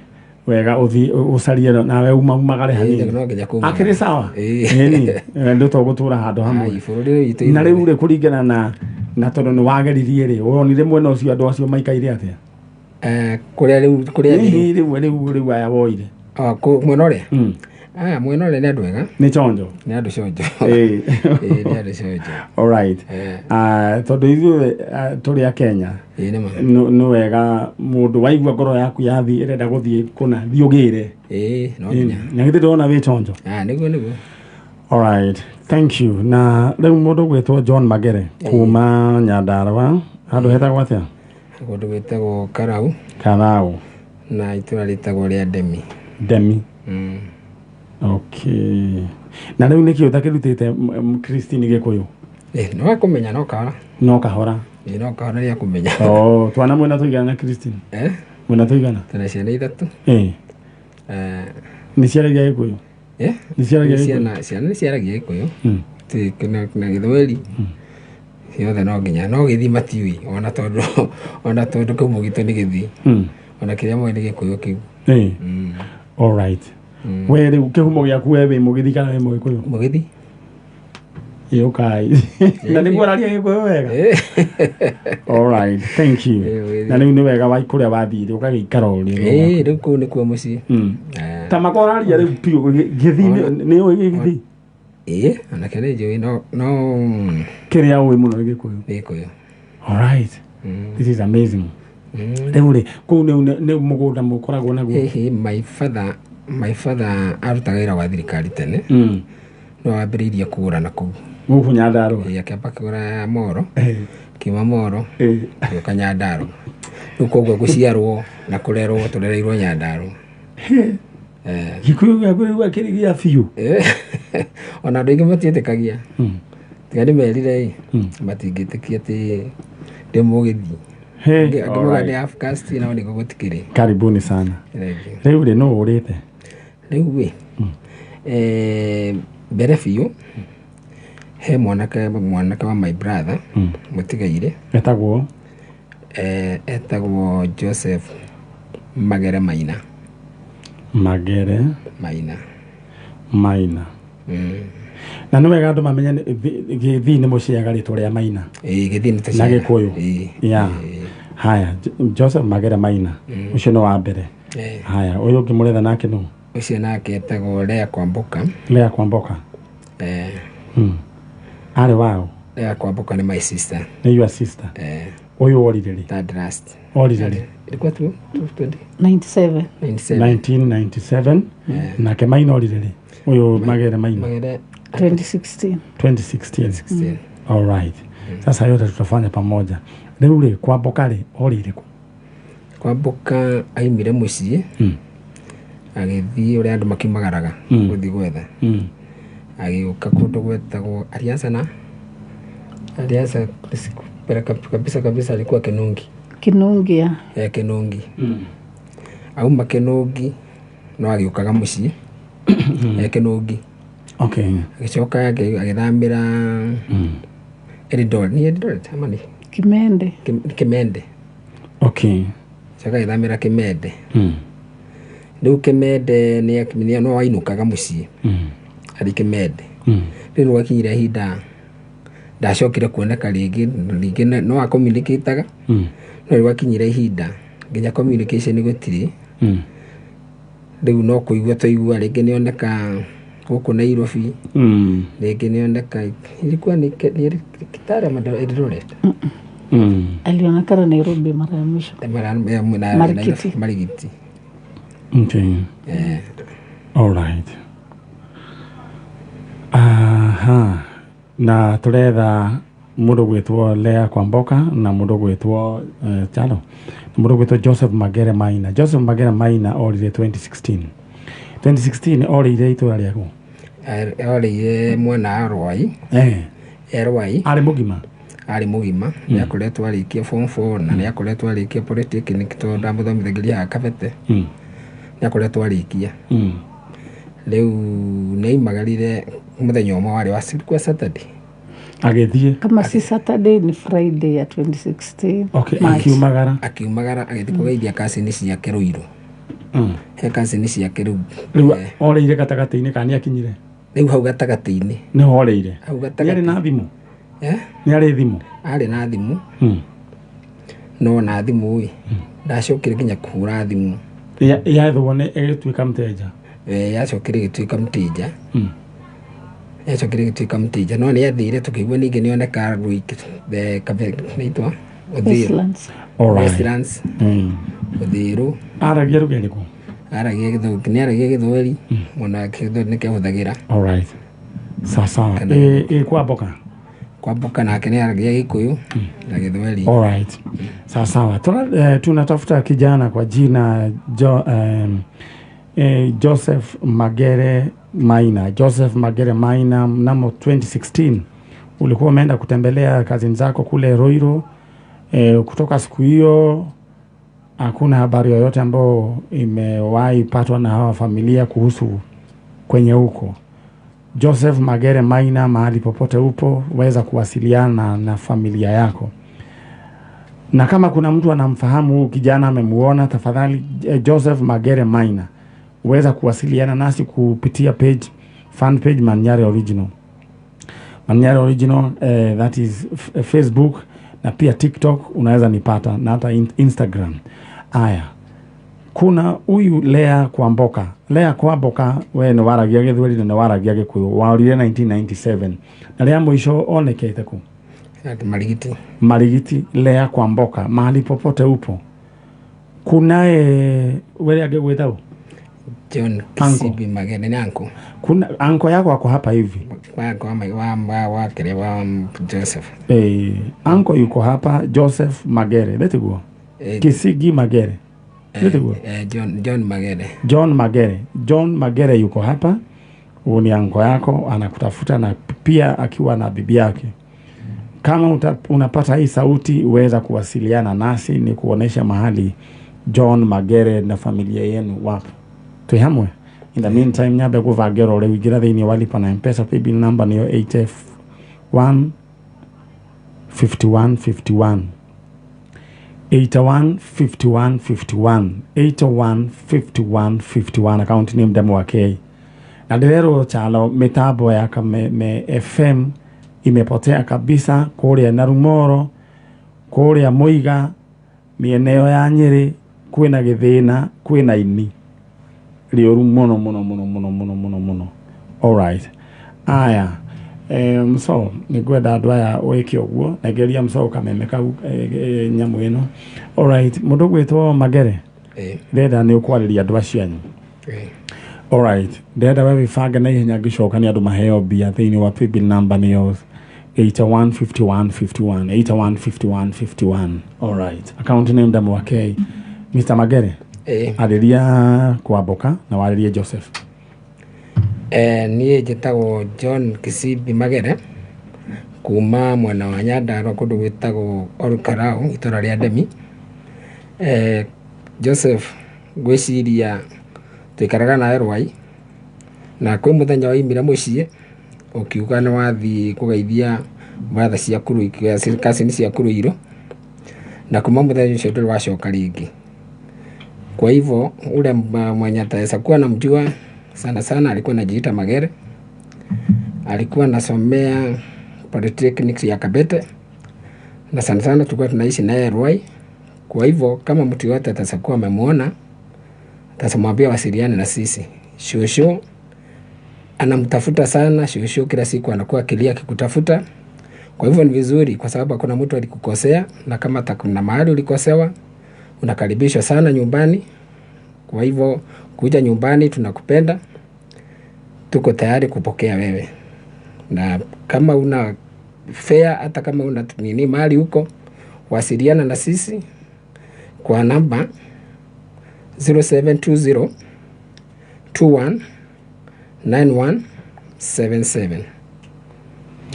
wega ũthi ũcarie nawe umagare hanini. No nginya kuuma. Akĩrĩ sawa? Ĩni. Ndũ tũgũtũra handũ hamwe. Bũrũri witũ. Na rĩu rĩ kũringana na tondũ nĩ wageririe rĩ, wonire mwena ũcio andũ acio maikaire atĩa? Kũrĩa rĩu kũrĩa rĩu aya woire. Mwena ũrĩa? Mwena ũrĩa nĩ andũ ega. Nĩ chonjo. Nĩ andũ chonjo. Nĩ andũ chonjo. All right. Tondũ ithuĩ tũrĩ a Kenya. Nĩ wega mũndũ waigua ngoro yaku yathiĩ ĩrenda gũthiĩ kũna thiĩ ũgĩre. No nginya. Na githĩ ndĩrona wĩ chonjo. Nĩguo nĩguo. All right. Thank you. Na rĩu mũndũ ũgwĩtwo John Magere kuma Nyandarua handũ hetagwo atĩa? Kũndũ gwĩtagwo Karau. Karau. Na itũra rĩtagwo rĩa Ndemi. Ndemi. Okay, na rĩu nĩkĩ ũtakĩrutĩte Christine Gĩkũyũ? No akũmenya no kahora. No kahora. Ĩ, no kahora nĩ akũmenya. Oh, twana mwena tũigana na Christine? Eh? Mwena tũigana? Tuna ciana ithatũ. Nĩ ciaragia Gĩkũyũ? Eh? Nĩ ciaragia Gĩkũyũ? Ciana nĩ ciaragia Gĩkũyũ. Na Gĩthweri. Ciothe no nginya no gĩthii matiũĩ ona tondũ kĩu mũgitũ nĩ gĩthii. Ona kĩrĩa moĩ nĩ Gĩkũyũ kĩu. All right. We rĩu kĩhumo gĩaku, we wĩ Mũgĩthi kana wĩ Mũgĩkũyũ? Mũgĩthi. Ĩũkai na nĩguo araria Gĩkũyũ wega. All right, thank you. Na rĩu nĩ wega wa kũrĩa wathire ũgagĩikara ũrĩa. Ĩ, rĩu kũu nĩkuo mũciĩ. Ta makwa ũraria rĩu biũ Gĩthii, nĩ ũĩ Gĩthii? Ĩ, onake nĩ njũĩ no Kĩrĩa ũĩ mũno nĩ Gĩkũyũ. Nĩ Gĩkũyũ. All right. This is amazing. Rĩu rĩ, kũu nĩ mũgũnda mũkoragwo naguo? Hihi my father arutaga wĩra wa thirikari tene. No wambĩrĩirie kũgũra na kũu. Gũkũ Nyandarũa? Ĩ, akĩamba kũgũra Moro. Kiuma Moro gĩũka Nyandarũa. Rĩu koguo gũciarwo na kũrerwo tũrereirwo Nyandarũa. Gĩkũyũ gĩaku rĩu akĩrĩ gĩa biũ. Ona andũ aingĩ matiĩtĩkagia. Tiga ndĩmerire ĩ, matingĩtĩkia atĩ ndĩ Mũgĩthii. Hey, Angĩ mauga nĩ half caste, no nĩguo gũtikĩrĩ. Karibuni sana. Thank you. Rĩu rĩ, nũ ũrĩte? Rĩu ĩ, mbere biũ he mwanake wa my brother mũtigairĩ. Etagwo? Etagwo Joseph Magere Maina. Magere Maina. Maina. Na nĩ wega andũ mamenye Gĩthii nĩ mũciaga rĩtwa rĩa Maina. Ĩ, Gĩthii nĩ na tũciaga. Gĩkũyũ. Ya haya, Joseph Magere Maina, ũcio nĩ wa mbere. Haya, ũyũ ũngĩ mũretha nake nũ? Ũcio nake etagwo Lea Kwamboka. Lea Kwamboka. Arĩ wao? Lea Kwamboka nĩ my sister. Nĩ your sister? Eh. Ũyũ orire rĩ? Third last. Orire rĩ? Ilikuwa tu 20 97. 97. 1997. Nake Maina orire rĩ, ũyũ Magere Maina? Magere. 2016. 2016. 2016. All right, sasa yote tutafanya pamoja. Rĩu rĩ, Kwamboka rĩ, orire kũ? Kwamboka aimire mũciĩ agĩthiĩ ũrĩa andũ makiumagaraga gũthiĩ gwetha. Agĩũka kũndũ gwetagwo alianza na alianza mbere kabisa kabisa alikuwa Kinungi. Kinungia. Eh, Kinungi. Auma Kinungi no agĩũkaga mũciĩ eh, Kinungi. Agĩcoka agĩthamĩra Eldoret, ni Eldoret ama ni Kimende. Kimende. Coka agĩthamĩra Kimende. Rĩu Kimende no ainũkaga mũciĩ arĩ Kimende. Rĩu nĩgwakinyire ihinda ndacokire kuoneka rĩngĩ rĩngĩ, no acommunicataga, no rĩu gwakinyire ihinda nginya communication gũtirĩ. Rĩu no kũigua twaigua rĩngĩ nĩoneka gũkũ Nairobi, rĩngĩ nĩoneka ilikuwa ni Kitale ama Eldoret. Alionekana Nairobi mara ya mwisho. Marikiti. Marigiti. Okay. All right. Aha. Na turetha mũndũ gwĩtwo Lea Kwamboka na mũndũ gwĩtwo Chalo, na mũndũ gwĩtwo Joseph Magere Maina. Joseph Magere Maina orire 2016. 2016 orire itũra rĩaku? Orĩire mwena wa Rwai. Rwai. Arĩ mũgima? Arĩ mũgima. Nĩ akoretwo arĩkia form 4 na nĩ akoretwo arĩkia polytechnic tondũ ndamũthomithagĩria haha Kabete. Nĩ akoretwo arĩkia. Rĩu nĩ aimagarire mũthenya ũmwe warĩ wa kwa Saturday. Agĩthiĩ? Kama si Saturday ni Friday ya 2016. Okay, March. akiumagara. Akiumagara agĩthiĩ kũgeithia cousin ciake Ruiru. He cousin ciake rĩu. Rĩu orĩire gatagatĩ-inĩ kana nĩ akinyire? Rĩu hau gatagatĩ-inĩ. Nĩho orĩire? Hau Nĩ gatagatĩ. arĩ na thimũ? Eh? Nĩ arĩ thimũ? Arĩ na thimũ. No na thimũ ĩ, ndacokire nginya kũhũra thimũ. Yathwo nĩ ĩgĩtuĩka mteja? Eh, yacokire ĩgĩtuĩka mteja. Yacokire ĩgĩtuĩka mteja, no nĩ athire tũkĩigua ningĩ nĩoneka naitwa Uthiru. Westlands. All right. Westlands. Uthiru. Aragia rũgä rĩkũ? Aragia Gĩthũngũ, nĩ aragia Gĩthweri ona Gĩthweri nĩkĩahũthagĩra. All right. Sawa sawa. Kana Ĩ Kwamboka? Kwamboka nake nĩ aragia Gĩkũyũ na Gĩthweri. Alright. Sawa sawa. Tunatafuta kijana kwa jina Joseph Magere Maina. Joseph Magere Maina, mnamo 2016 ulikuwa umeenda kutembelea kazini zako kule Roiro. Kutoka siku hiyo hakuna habari yoyote ambayo imewahi patwa na hawa familia kuhusu kwenye huko. Joseph Magere Maina, mahali popote upo, weza kuwasiliana na familia yako. Na kama kuna mtu anamfahamu huyu kijana, amemuona, tafadhali Joseph Magere Maina, weza kuwasiliana nasi kupitia page, fan page Manyare Original. Manyare Original, that is Facebook, na pia TikTok unaweza nipata, na hata Instagram. Aya, kuna huyu Lea Kwamboka. Lea Kwamboka, we nĩ waragia Gĩthweri na nĩ waragia Gĩkũyũ, waorire 1997 na rĩa mũico onekete kũ? Ati Marigiti. Marigiti. Lea Kwamboka, mahali popote upo. Kunaye wele angĩgwĩta ũ? John Kisibi Magere nĩ anko. Kuna anko yako ako hapa hivi. Wa kile wa Joseph. Anko yuko hapa, Joseph Magere, letiguo. Kisigi Magere. Letiguo. John Magere. John Magere. John Magere yuko hapa. Huyu ni anko yako, anakutafuta na pia akiwa na bibi yake. Kama unapata hii sauti, uweza kuwasiliana nasi ni kuonesha mahali John Magere na familia yenu wapo. Tuhamwe. In the meantime, nyabe kuvagero ule wigira thini walipa na M-Pesa paybill number niyo 81 51 51. 81 51 51. 81 51 51. Account name demo wake. Na ndĩrerwo Chalo mitambo ya Kameme FM imepotea kabisa kũrĩa Narumoro, kũrĩa Mũiga, mĩena ya Nyĩrĩ, kwĩna gĩthĩna, kwĩna ini rĩũru mũno mũno mũno mũno mũno mũno mũno. Alright. Aya, so nĩngwenda andũ aya wĩke ũguo, nengeria mso Kameme kau nyamũ ĩno. Alright, mũndũ ũgwĩtwo Magere, ndĩrenda nĩ ũkwarĩria andũ acio anyu. Alright, ndĩrenda we wĩbange na ihenya ngĩcoka nĩ andũ maheo mbia thĩinĩ wa paybill number nĩyo 81 51 51 81 51 51. Alright, account name Ndemu wa K. Mr. Magere, arĩria Kwamboka na warĩrie Joseph. Niĩ njĩtagwo John Kisibi Magere kuma mwena wa Nyandarua kũndũ gwĩtagwo Olkarau itũra rĩa Ndemi. Joseph ngwĩciria tũikaraga nawe Rwai, na kwĩ mũthenya waimire mũciĩ ũkiuga nĩ wathiĩ kũgeithia brother ciaku cousin ciaku Ruiru, na kuma mũthenya ũcio ndũrĩ wacoka rĩngĩ. Kwa hivyo ule mwenye ataweza kuwa anamjua sana sana alikuwa anajiita Magere, alikuwa anasomea Polytechnic ya Kabete, na sana sana tulikuwa tunaishi naye Ruai. Kwa hivyo kama mtu yote ataweza kuwa amemuona, atamwambia wasiliane na sisi. Shosho anamtafuta sana, shosho kila siku anakuwa akilia akikutafuta. Kwa hivyo ni vizuri, kwa sababu hakuna mtu alikukosea, na kama kuna mahali ulikosewa unakaribishwa sana nyumbani. Kwa hivyo kuja nyumbani, tunakupenda, tuko tayari kupokea wewe. Na kama una fare, hata kama una nini mahali huko, wasiliana na sisi kwa namba 0720 21 91 77.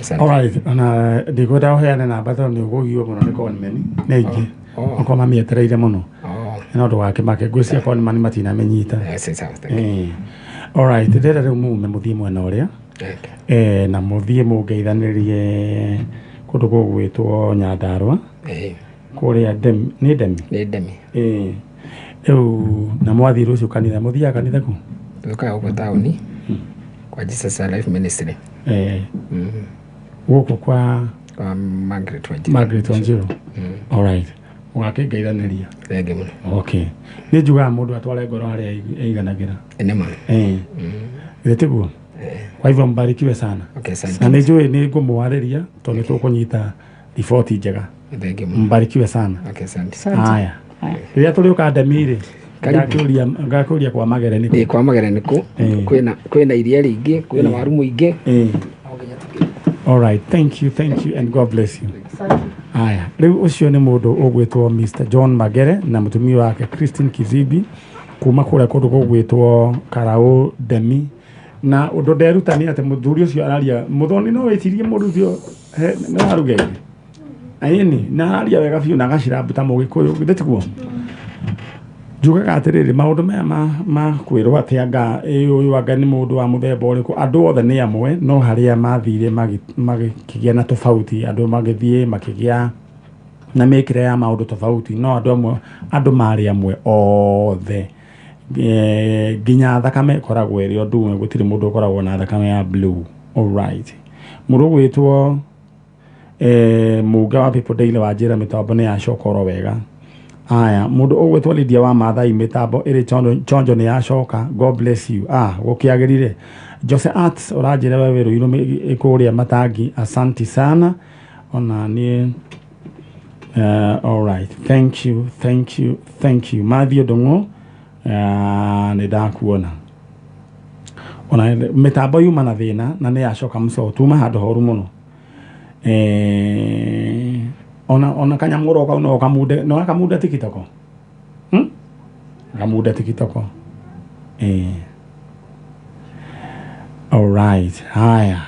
Asante. Alright, na ndikwenda ũheane namba tondũ nĩ ũkũgio mũno nĩ conman nĩ aingĩ. Okorwo mamĩetereire mũno. No ndũgakĩmake, ngwĩciria conman matinamĩnyita. Alright, ndĩrenda rĩu mume mũthiĩ mwena ũrĩa, na mũthiĩ mũngeithanĩrie kũndũ gũgwĩtwo Nyandarua, kũrĩa Ndemi, nĩ Ndemi? Nĩ Ndemi. Rĩu na mwathiĩ rũciũ kanitha, mũthiaga kanitha kũ? Tũkaga gũkũ taũni kwa Jesus Life Ministry. Gũkũ kwa Margaret Wanjiru. Margaret Wanjiru. Alright. Ũgakĩngeithanĩria. Thengi mũno. Okay. Nĩ njugaga mũndũ atware ngoro harĩa ĩiganagĩra. Nĩ ma. Githĩ tiguo? Kwa hivyo mbarikiwe sana. Okay, asante. Na nĩ njũĩ nĩ ngũmwarĩria tondũ nĩ tũkũnyita riboti njega. Thengi mũno. Mbarikiwe sana. Okay, asante. Haya. Rĩrĩa tũrĩũka Ndemi rĩ, ngakũria kwa Magere nĩ kũ? Kwa Magere nĩ kũ? Kwĩna iria rĩingĩ, kwĩna waru mũingĩ. All right, thank you, thank you, and God bless you. Aya, rĩu ũcio nĩ mũndũ ũgwĩtwo Mr. John Magere na mũtumia wake Christine Kizibi kuma kũrĩa kũndũ gũgwĩtwo Karau Demi. Na ũndũ nderuta nĩ atĩ mũthuri ũcio araria mũthoni, no wĩcirie mũndũ ũcio nĩ wa rugenge aini, na araria wega biũ na agacirabu ta mũgĩkũyũ, githĩ tiguo? Njugaga atĩrĩrĩ, maũndũ maya ma kwĩrwo atĩ anga ĩ ũyũ anga nĩ mũndũ wa mũthemba ũrĩkũ, andũ othe nĩ amwe, no harĩa mathire magĩkĩgĩa na tofauti, andũ magĩthiĩ makĩgĩa na mĩkĩre ya maũndũ tofauti, no andũ amwe, andũ marĩ amwe othe. Nginya thakame ĩkoragwo ĩrĩ ũndũ ũmwe, gũtirĩ mũndũ ũkoragwo na thakame ya blue. Alright, mũndũ ũgwĩtwo Muga wa People Daily wa njĩra mĩtambo nĩ yacoka oro wega. Aya, mũndũ ũgwĩtwo Lydia wa Maathai, mĩtambo ĩrĩ chonjo nĩ yacoka, God bless you. Ah, gũkĩagĩrire. Jose Arts ũranjĩra we wĩ Rũirũ kũrĩa Matangi, asanti sana ona niĩ. All right, thank you, thank you, thank you. Matthew Ndung'u, nĩ ndakuona ona mĩtambo yuma na thĩna na nĩ yacoka mũco, tuma handũ horu mũno. Ona kanyamũ kau no kamunde, no akamunde TikTok, Kamunde TikTok. All right, haya.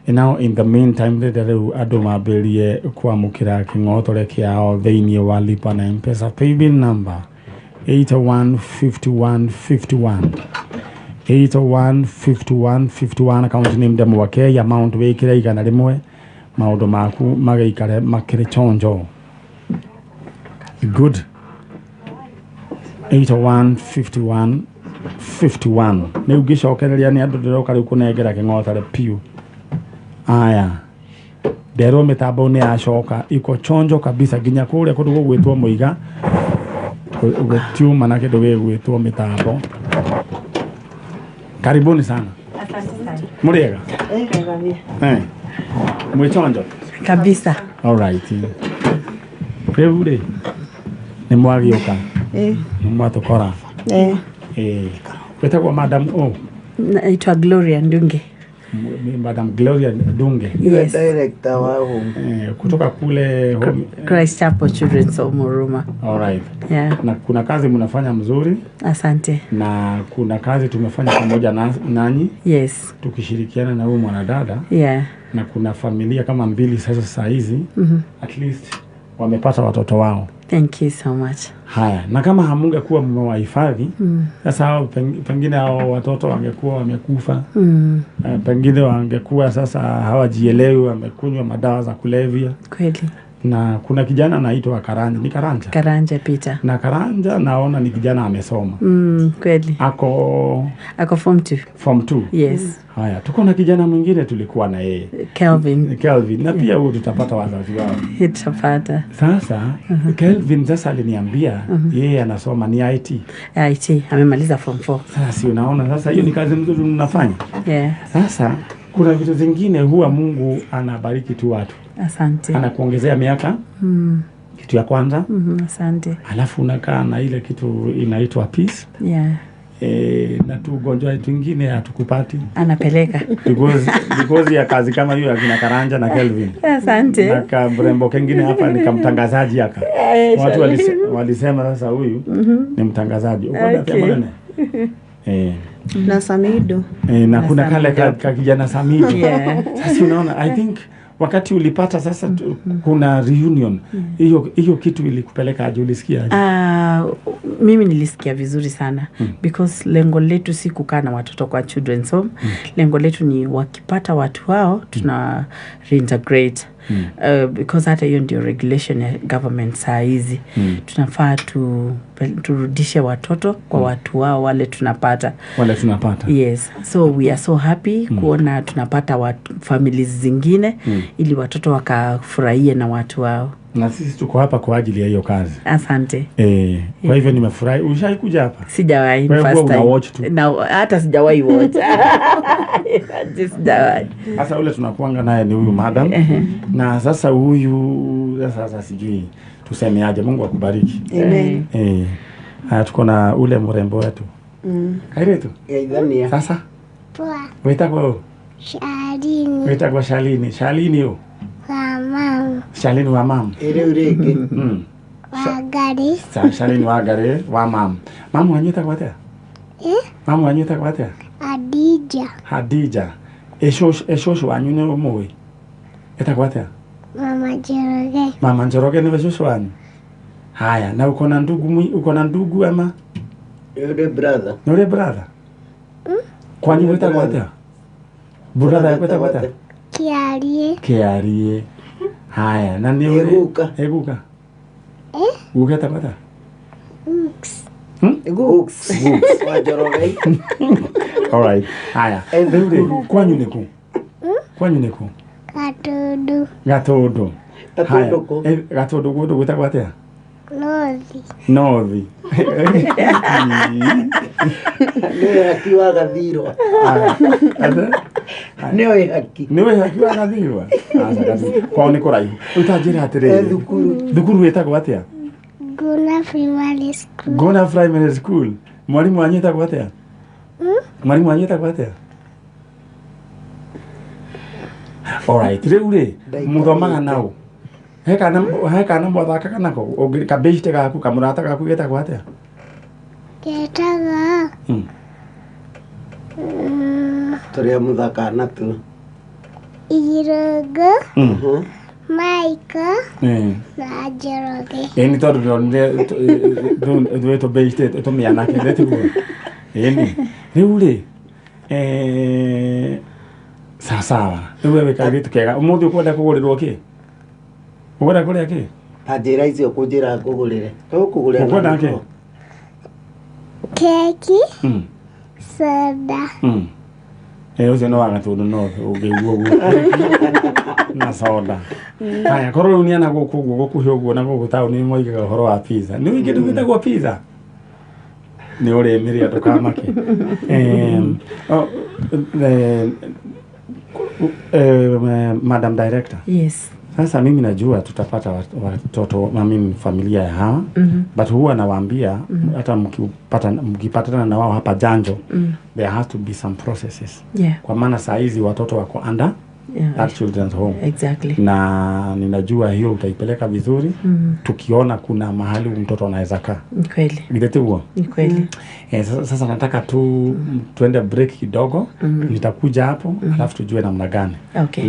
And now in the meantime, rĩrĩa rĩu andũ mambĩrĩrie kwamũkĩra kĩng'otore kĩao thĩinĩ wa Lipa na M-Pesa paybill number 815151, 815151, account name Ndemwake, amount wĩkĩre 100, maũndũ maku magĩikare makĩrĩ chonjo. Good. 815151. Rĩu ngĩcokereria nĩ andũ ndĩroka rĩu kũnengera kĩng'otore piũ. Aya, nderwo mĩtambo nĩ yacoka, iko chonjo kabisa, nginya kũrĩa kũndũ gũgwĩtwo Mũiga gũtiuma na kĩndũ gĩgwĩtwo mĩtambo. Karibuni sana. Mũrĩega? Mwĩ chonjo kabisa. All right, rĩu rĩ nĩ mwagĩũka, nĩ mwatũkora. Wĩtagwo madam o? Naitwa Gloria Ndunge. Madam Gloria Ndunge. Yes. Director wa home. Kutoka kule home, Christ Chapel Children's Home Huruma. All right. Yeah. Na kuna kazi mnafanya mzuri. Asante. Na kuna kazi tumefanya pamoja nanyi. Yes. Tukishirikiana na huyu mwanadada. Yeah. Na kuna familia kama mbili sasa saa hizi. At least wamepata watoto wao. Thank you so much. Haya, na kama hamungekuwa mmewahifadhi, sasa hao pengine hao watoto wangekuwa wamekufa. Pengine wangekuwa sasa hawajielewi, wamekunywa madawa za kulevya. Kweli. Na kuna kijana anaitwa Karanja, ni Karanja? Karanja Peter. Na Karanja naona ni kijana amesoma. Kweli. Ako form 2. Form 2. Yes. Haya, tuko na kijana mwingine tulikuwa na yeye. Kelvin. Na pia huyu tutapata wazazi wao. Tutapata. Sasa Kelvin sasa aliniambia yeye anasoma ni IT. IT, amemaliza form 4. Sasa si unaona sasa hiyo ni kazi nzuri mnafanya. Yeah. Sasa kuna vitu zingine huwa Mungu anabariki tu watu. Asante. Anakuongezea miaka. Kitu ya kwanza. Asante. Alafu unakaa na ile kitu inaitwa peace. Yeah. Na tu ugonjwa twingine hatukupati. Anapeleka. Because ya kazi kama hiyo ya kina Karanja na Kelvin. Asante. Na kamrembo kengine hapa ni kamtangazaji haka. Watu walisema sasa huyu ni mtangazaji. Okay. Na Samido. Na kuna kale ka kijana Samido. Yeah. Sasa unaona, I think wakati ulipata sasa kuna reunion, hiyo kitu ilikupeleka aje, ulisikia aje? Mimi nilisikia vizuri sana because lengo letu si kukaa na watoto kwa children's home. Lengo letu ni wakipata watu wao tuna reintegrate. Because hata hiyo ndio regulation ya government saa hizi. Tunafaa turudishe watoto kwa watu wao wale tunapata. Wale tunapata. Yes. So we are so happy kuona tunapata families zingine ili watoto wakafurahie na watu wao. Na sisi tuko hapa kwa ajili ya hiyo kazi. Asante. Kwa hivyo nimefurahi. Ushaikuja hapa? Sijawahi, first time. Watch tu. Na hata sijawahi watch. Sijawahi. Sasa ule tunakuanga naye ni huyu madam. Na sasa huyu sasa sijui tusemeaje. Mungu akubariki. Amen. Haya, tuko na ule mrembo wetu. Kairetu. Geithania. Sasa? Poa. Wetagwo? Shalini. Wĩtagwo Shalini. Shalini ũ? Wa mamu. Shalini wa mamu. Rĩu rĩngĩ. Wangari. Shalini Wangari wa mamu. Mamu wanyu etagwo atĩa? Mamu wanyu etagwo atĩa? Hadija. Hadija. Ĩ cũcũ wanyu nĩ ũmũĩ? Etagwo atĩa? Mama Njoroge. Mama Njoroge nĩwe cũcũ wanyu? Haya, na uko na ndugu uko na ndugu ama? Yule brother. Nĩ ũrĩ brother? Kwanyu gwĩtagwo atĩa? Brother yaku ĩtagwo atĩa? Kiarie. Kiarie. Haya, na nĩ ũrĩ Ĩguka. Ĩguka. Guka etagwo atĩa? Gooks. Gooks. Wa Njoroge. All right. Haya. Rĩu rĩ, kwanyu nĩ kũ? Kwanyu nĩ kũ? Gatundu. Gatundu. Gatundu kũ? Gatundu kũndũ gwĩtagwo atĩa? Nothi. Nothi. Nĩwe haki wa Gathirwa. Nĩwe haki. Nĩwe haki wa Gathirwa. Aca kwao nĩ kũraihu. Rĩu ta njĩra atĩrĩrĩ. Thukuru. Thukuru ĩtagwo atĩa? Guna Primary School. Guna Primary School. Mwalimu wanyu etagwo atĩa? Mwalimu wanyu etagwo atĩa? Alright, rĩu rĩ, mũthomaga naũ? He kana mwathakaga nako? Kabĩcite gaku, kamũrata gaku getagwo atĩa? Getagwo. Tũrĩa mũthakaga natuo. Irũngũ. Michael. Na Njoroge. Ĩni tondũ ndĩronire ithuĩ tũbĩcite tũmĩanake nĩ tiguo? Ĩni. Rĩu rĩ, sawa. Rĩu we wĩ kairĩtu kega. Ũmũthĩ ũkwenda kũgũrĩrwo kĩ? Ũkwenda kũrĩa kĩ? Ta njĩra icio ũkũnjĩra ngũgũrĩre. Ũkũgũrĩra. Ũkwenda kĩ? Keki. Soda. Ũcio nĩ wa Gatundu North ũngĩigua ũguo. Na soda. Haya, korwo rĩu nĩ ana gũkũ ũguo gũkuhĩ ũguo na gũkũ taũni moigaga ũhoro wa pizza. Nĩ ũĩ kĩndũ gĩtagwo pizza? Nĩ ũrĩmĩrĩa ndũkamake. Madam Director. Yes. Sasa mimi najua tutapata watoto, mimi familia ya hawa. But huwa nawaambia hata mkipatana na wao hapa Janjo, there has to be some processes. Yeah. Kwa maana saa hizi watoto wako under that children's home. Exactly. Na ninajua hiyo utaipeleka vizuri. Tukiona kuna mahali mtoto anaweza kaa. Ni kweli. Ni huo? Ni kweli. Sasa nataka tu tuende break kidogo. Nitakuja hapo alafu tujue namna gani. Okay.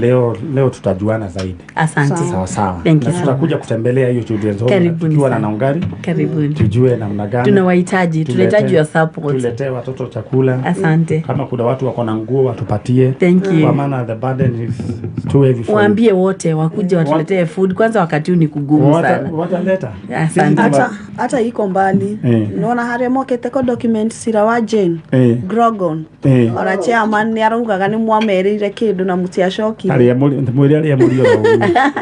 Leo tutajuana zaidi. Asante. Sawa sawa. Thank you. Tutakuja kutembelea hiyo children's home tukiwa na Naungari. Karibuni. Tujue namna gani. Tunawahitaji, tunahitaji your support. Tuletee watoto chakula. Asante. Kama kuna watu wako na nguo watupatie. Thank you. Kwa maana the burden is too heavy for. Waambie wote wakuje watuletee food kwanza, wakati huu ni kugumu sana. Wataleta. Asante. Hata iko mbali. Nona haria mokete ko document sira wa Jane. Grogon. Ona chairman ni araugaga ni mwamerire kindu na mutiacokire. Aria mwiri aria muri oro.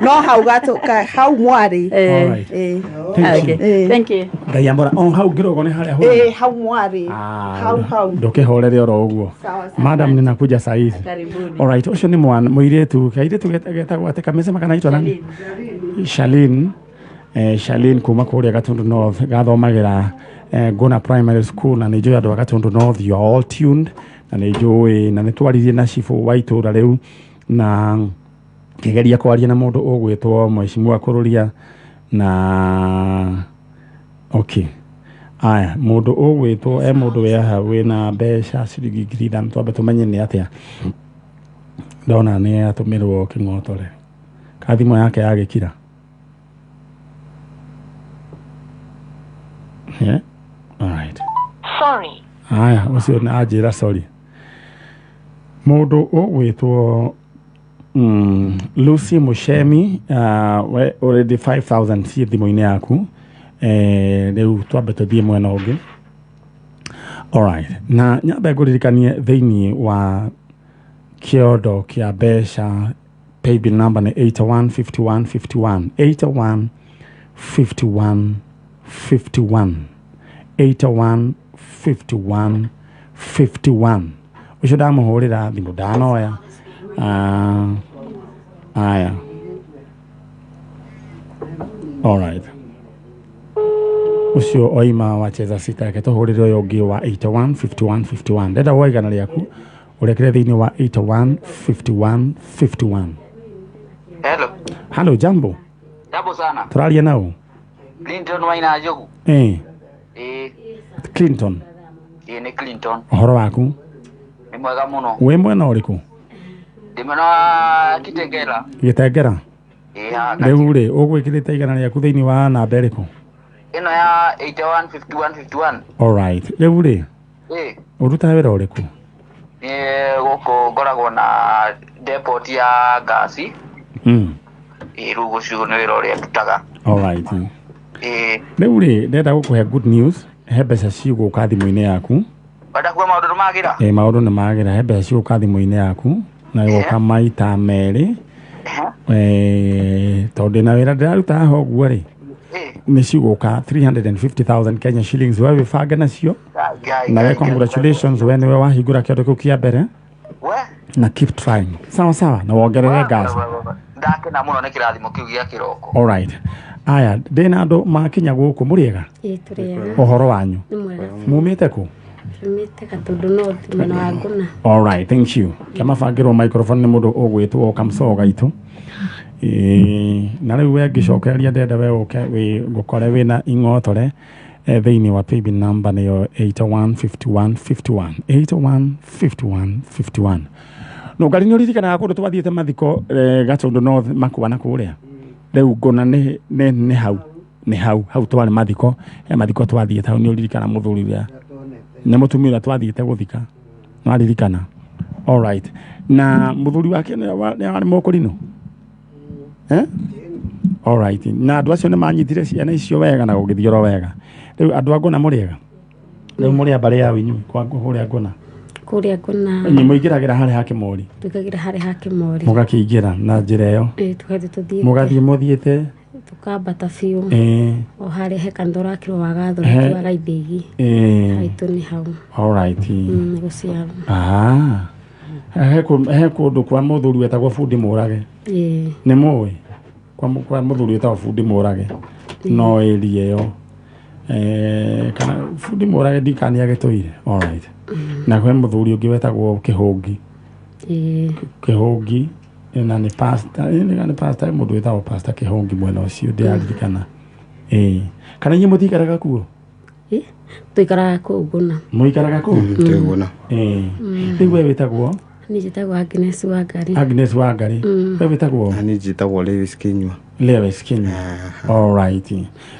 No hau gatuka hau mwari. Okay. Thank you. Ngai ambora on hau Grogon haria ho. Hau mwari. Hau. Ndukihorere oro uguo. Madam ninakuja saa hizi. Karibuni. All right, ucio ni mwana muiretu kairitu getagwo atia kamesema kana itwa nani? Shalin. Shalin kuma kuria Gatundu North gathomagira Gona Primary School, na nĩ njũĩ andũ a Gatundu North, you are all tuned, na nĩ njũĩ na nĩ twaririe na cibũ wa itũra rĩu na ngĩgeria kwaria na mũndũ ũgwĩtwo Mheshimiwa Kũrũria na okay. Aya, mũndũ ũgwĩtwo mũndũ wĩ haha wĩna mbeca ciringi 5,000 twambe tũmenye nĩ atĩa. Ndona nĩ atũmĩrwo kĩng'otore. Ka thimũ yake yagĩkira. Yeah. All right. Sorry. Aya, ũcio nĩ anjĩra sorry. Mũndũ ũgwĩtwo Lucy Mushemi, we already 5,000 ciĩ thimũ-inĩ yaku. Rĩu twambe tũthiĩ mwena ũngĩ. All right. Na nyambe ngũririkanie thĩinĩ wa kĩondo kĩa mbeca paybill number nĩ 815151 815151 815151. Ũcio ndamũhũrĩra thimũ ndanoya. Aya. All right. Ũcio oima wacheza sita yake tũhũrĩre ũyũ ũngĩ wa 815151. Ndenda woe igana rĩaku Ũrekere thĩinĩ wa 81 51 51. Hello. Halo, jambo. Jambo sana. Tũraria nao. Clinton Waina Njogu. Eh, Ĩĩ, Clinton, ĩĩ nĩ Clinton. ũhoro waku? Nĩ mwega mũno. Wĩ mwena ũrĩkũ? Ndĩ mwena wa Kitengela. Gĩtengera. Ĩĩ haha. Rĩu rĩ, ũgwĩkĩrĩte igana rĩaku thĩinĩ wa namba ĩrĩkũ? Ĩno ya 81 51 51. Alright. Rĩu rĩ, Ĩĩ, ũrutaga wĩra ũrĩkũ? nĩ gũkũ ngoragwo na depot ya ngasi. Ĩĩ, rĩu ũcio nĩ wĩra ũrĩa ndutaga. Alright. Ĩĩ, Rĩu rĩ, ndĩrenda gũkũhe good news, he mbeca cigũka thimũ-inĩ yaku. wenda kuga maũndũ nĩ magĩra? Ĩ, maũndũ nĩ magĩra, he mbeca cigũka thimũ-inĩ yaku na ĩgoka maita merĩ. Tondũ ndĩna wĩra ndĩraruta haha ũguo rĩ, nĩ cigũka 350,000 Kenya shillings, we wĩbange nacio. Na we congratulations, we nĩwe wahingũra kĩondo kĩu kĩa mbere na keep trying, sawa sawa, na wongerere ngaci. Ndakena mũno nĩ kĩrathimo kĩu gĩa kĩroko. Alright, aya ndĩna andũ makinya gũkũ, mũrĩega? Ĩĩ, tũrĩega. Ũhoro wanyu? Nĩ mwega. Mumĩte kũ? Tumĩte Gatũndũ North, mwena wa Ngũna. Alright, thank you. Kĩamabangĩrwo microphone nĩ mũndũ ũgwĩtwo Kamcogo gaitũ. Ĩĩ, na rĩu we ngĩcokereria ndĩrenda we ũke wĩ ngũkore wĩna ing'otore thĩinĩ wa paybill number nĩyo 815151 8151 51. No ngari nĩ ũririkanaga kũndũ twathiĩte mathiko Gatũndũ North makwa na kũrĩa rĩu ngũna nĩ hau nĩ hau hau twarĩ mathiko, he mathiko twathiĩte hau, nĩ ũririkana mũthuri ũrĩa nĩ mũtumia ũrĩa twathiĩte gũthika, nĩwaririkana? Alright, na mũthuri wake nĩ warĩ mũkũrinũ, eh? Alright, na andũ acio nĩ manyitire ciana icio wega na gũgĩthiĩ oro wega. Rĩu andũ a Ngũna mũrĩega? Rĩu mũrĩ a mbarĩ ya inyuĩ kwa kũrĩa Ngũna? Kũrĩa Ngũna. Inyuĩ mũingĩragĩra harĩa ha Kĩmori? Tũingagĩra harĩa ha Kĩmori. Mũgakĩingĩra na njĩra ĩyo? Ĩĩ, tũgathiĩ tũthiĩte. Mũgathiĩ mũthiĩte? Tũkambata biũ. Ĩĩ. O harĩa he kanitha ũrakirwo wa Gathoreki wa Gaithĩgi. Ĩĩ. Haitũ nĩ hau. Alright. Gũciarwo. Ah. He kũndũ kwa mũthuri wetagwo Bundi Mũrage. Ĩĩ. Nĩ mũĩ? Kwa mũthuri wetagwo Bundi Mũrage. No ĩria ĩyo. Kana Bundi Mũrage ndikani agĩtũire. Alright. Na kwĩ mũthuri ũngĩ wetagwo Kĩhũngi. Ĩĩ. Kĩhũngi na nĩ pastor, nĩ pastor, mũndũ wetagwo pastor Kĩhũngi mwena ũcio ndĩraririkana. Ĩĩ. Kana inyuĩ mũtikaraga kuo? Ĩĩ, tũikaraga kũu Ngũna. Mũikaraga kũu? Twĩ Ngũna. Ĩĩ. Rĩu we wĩtagwo? Niĩ njĩtagwo Agnes Wangari. Agnes Wangari. We wĩtagwo? Niĩ njĩtagwo Lewis Kinyua. Lewis Kinyua. Alright.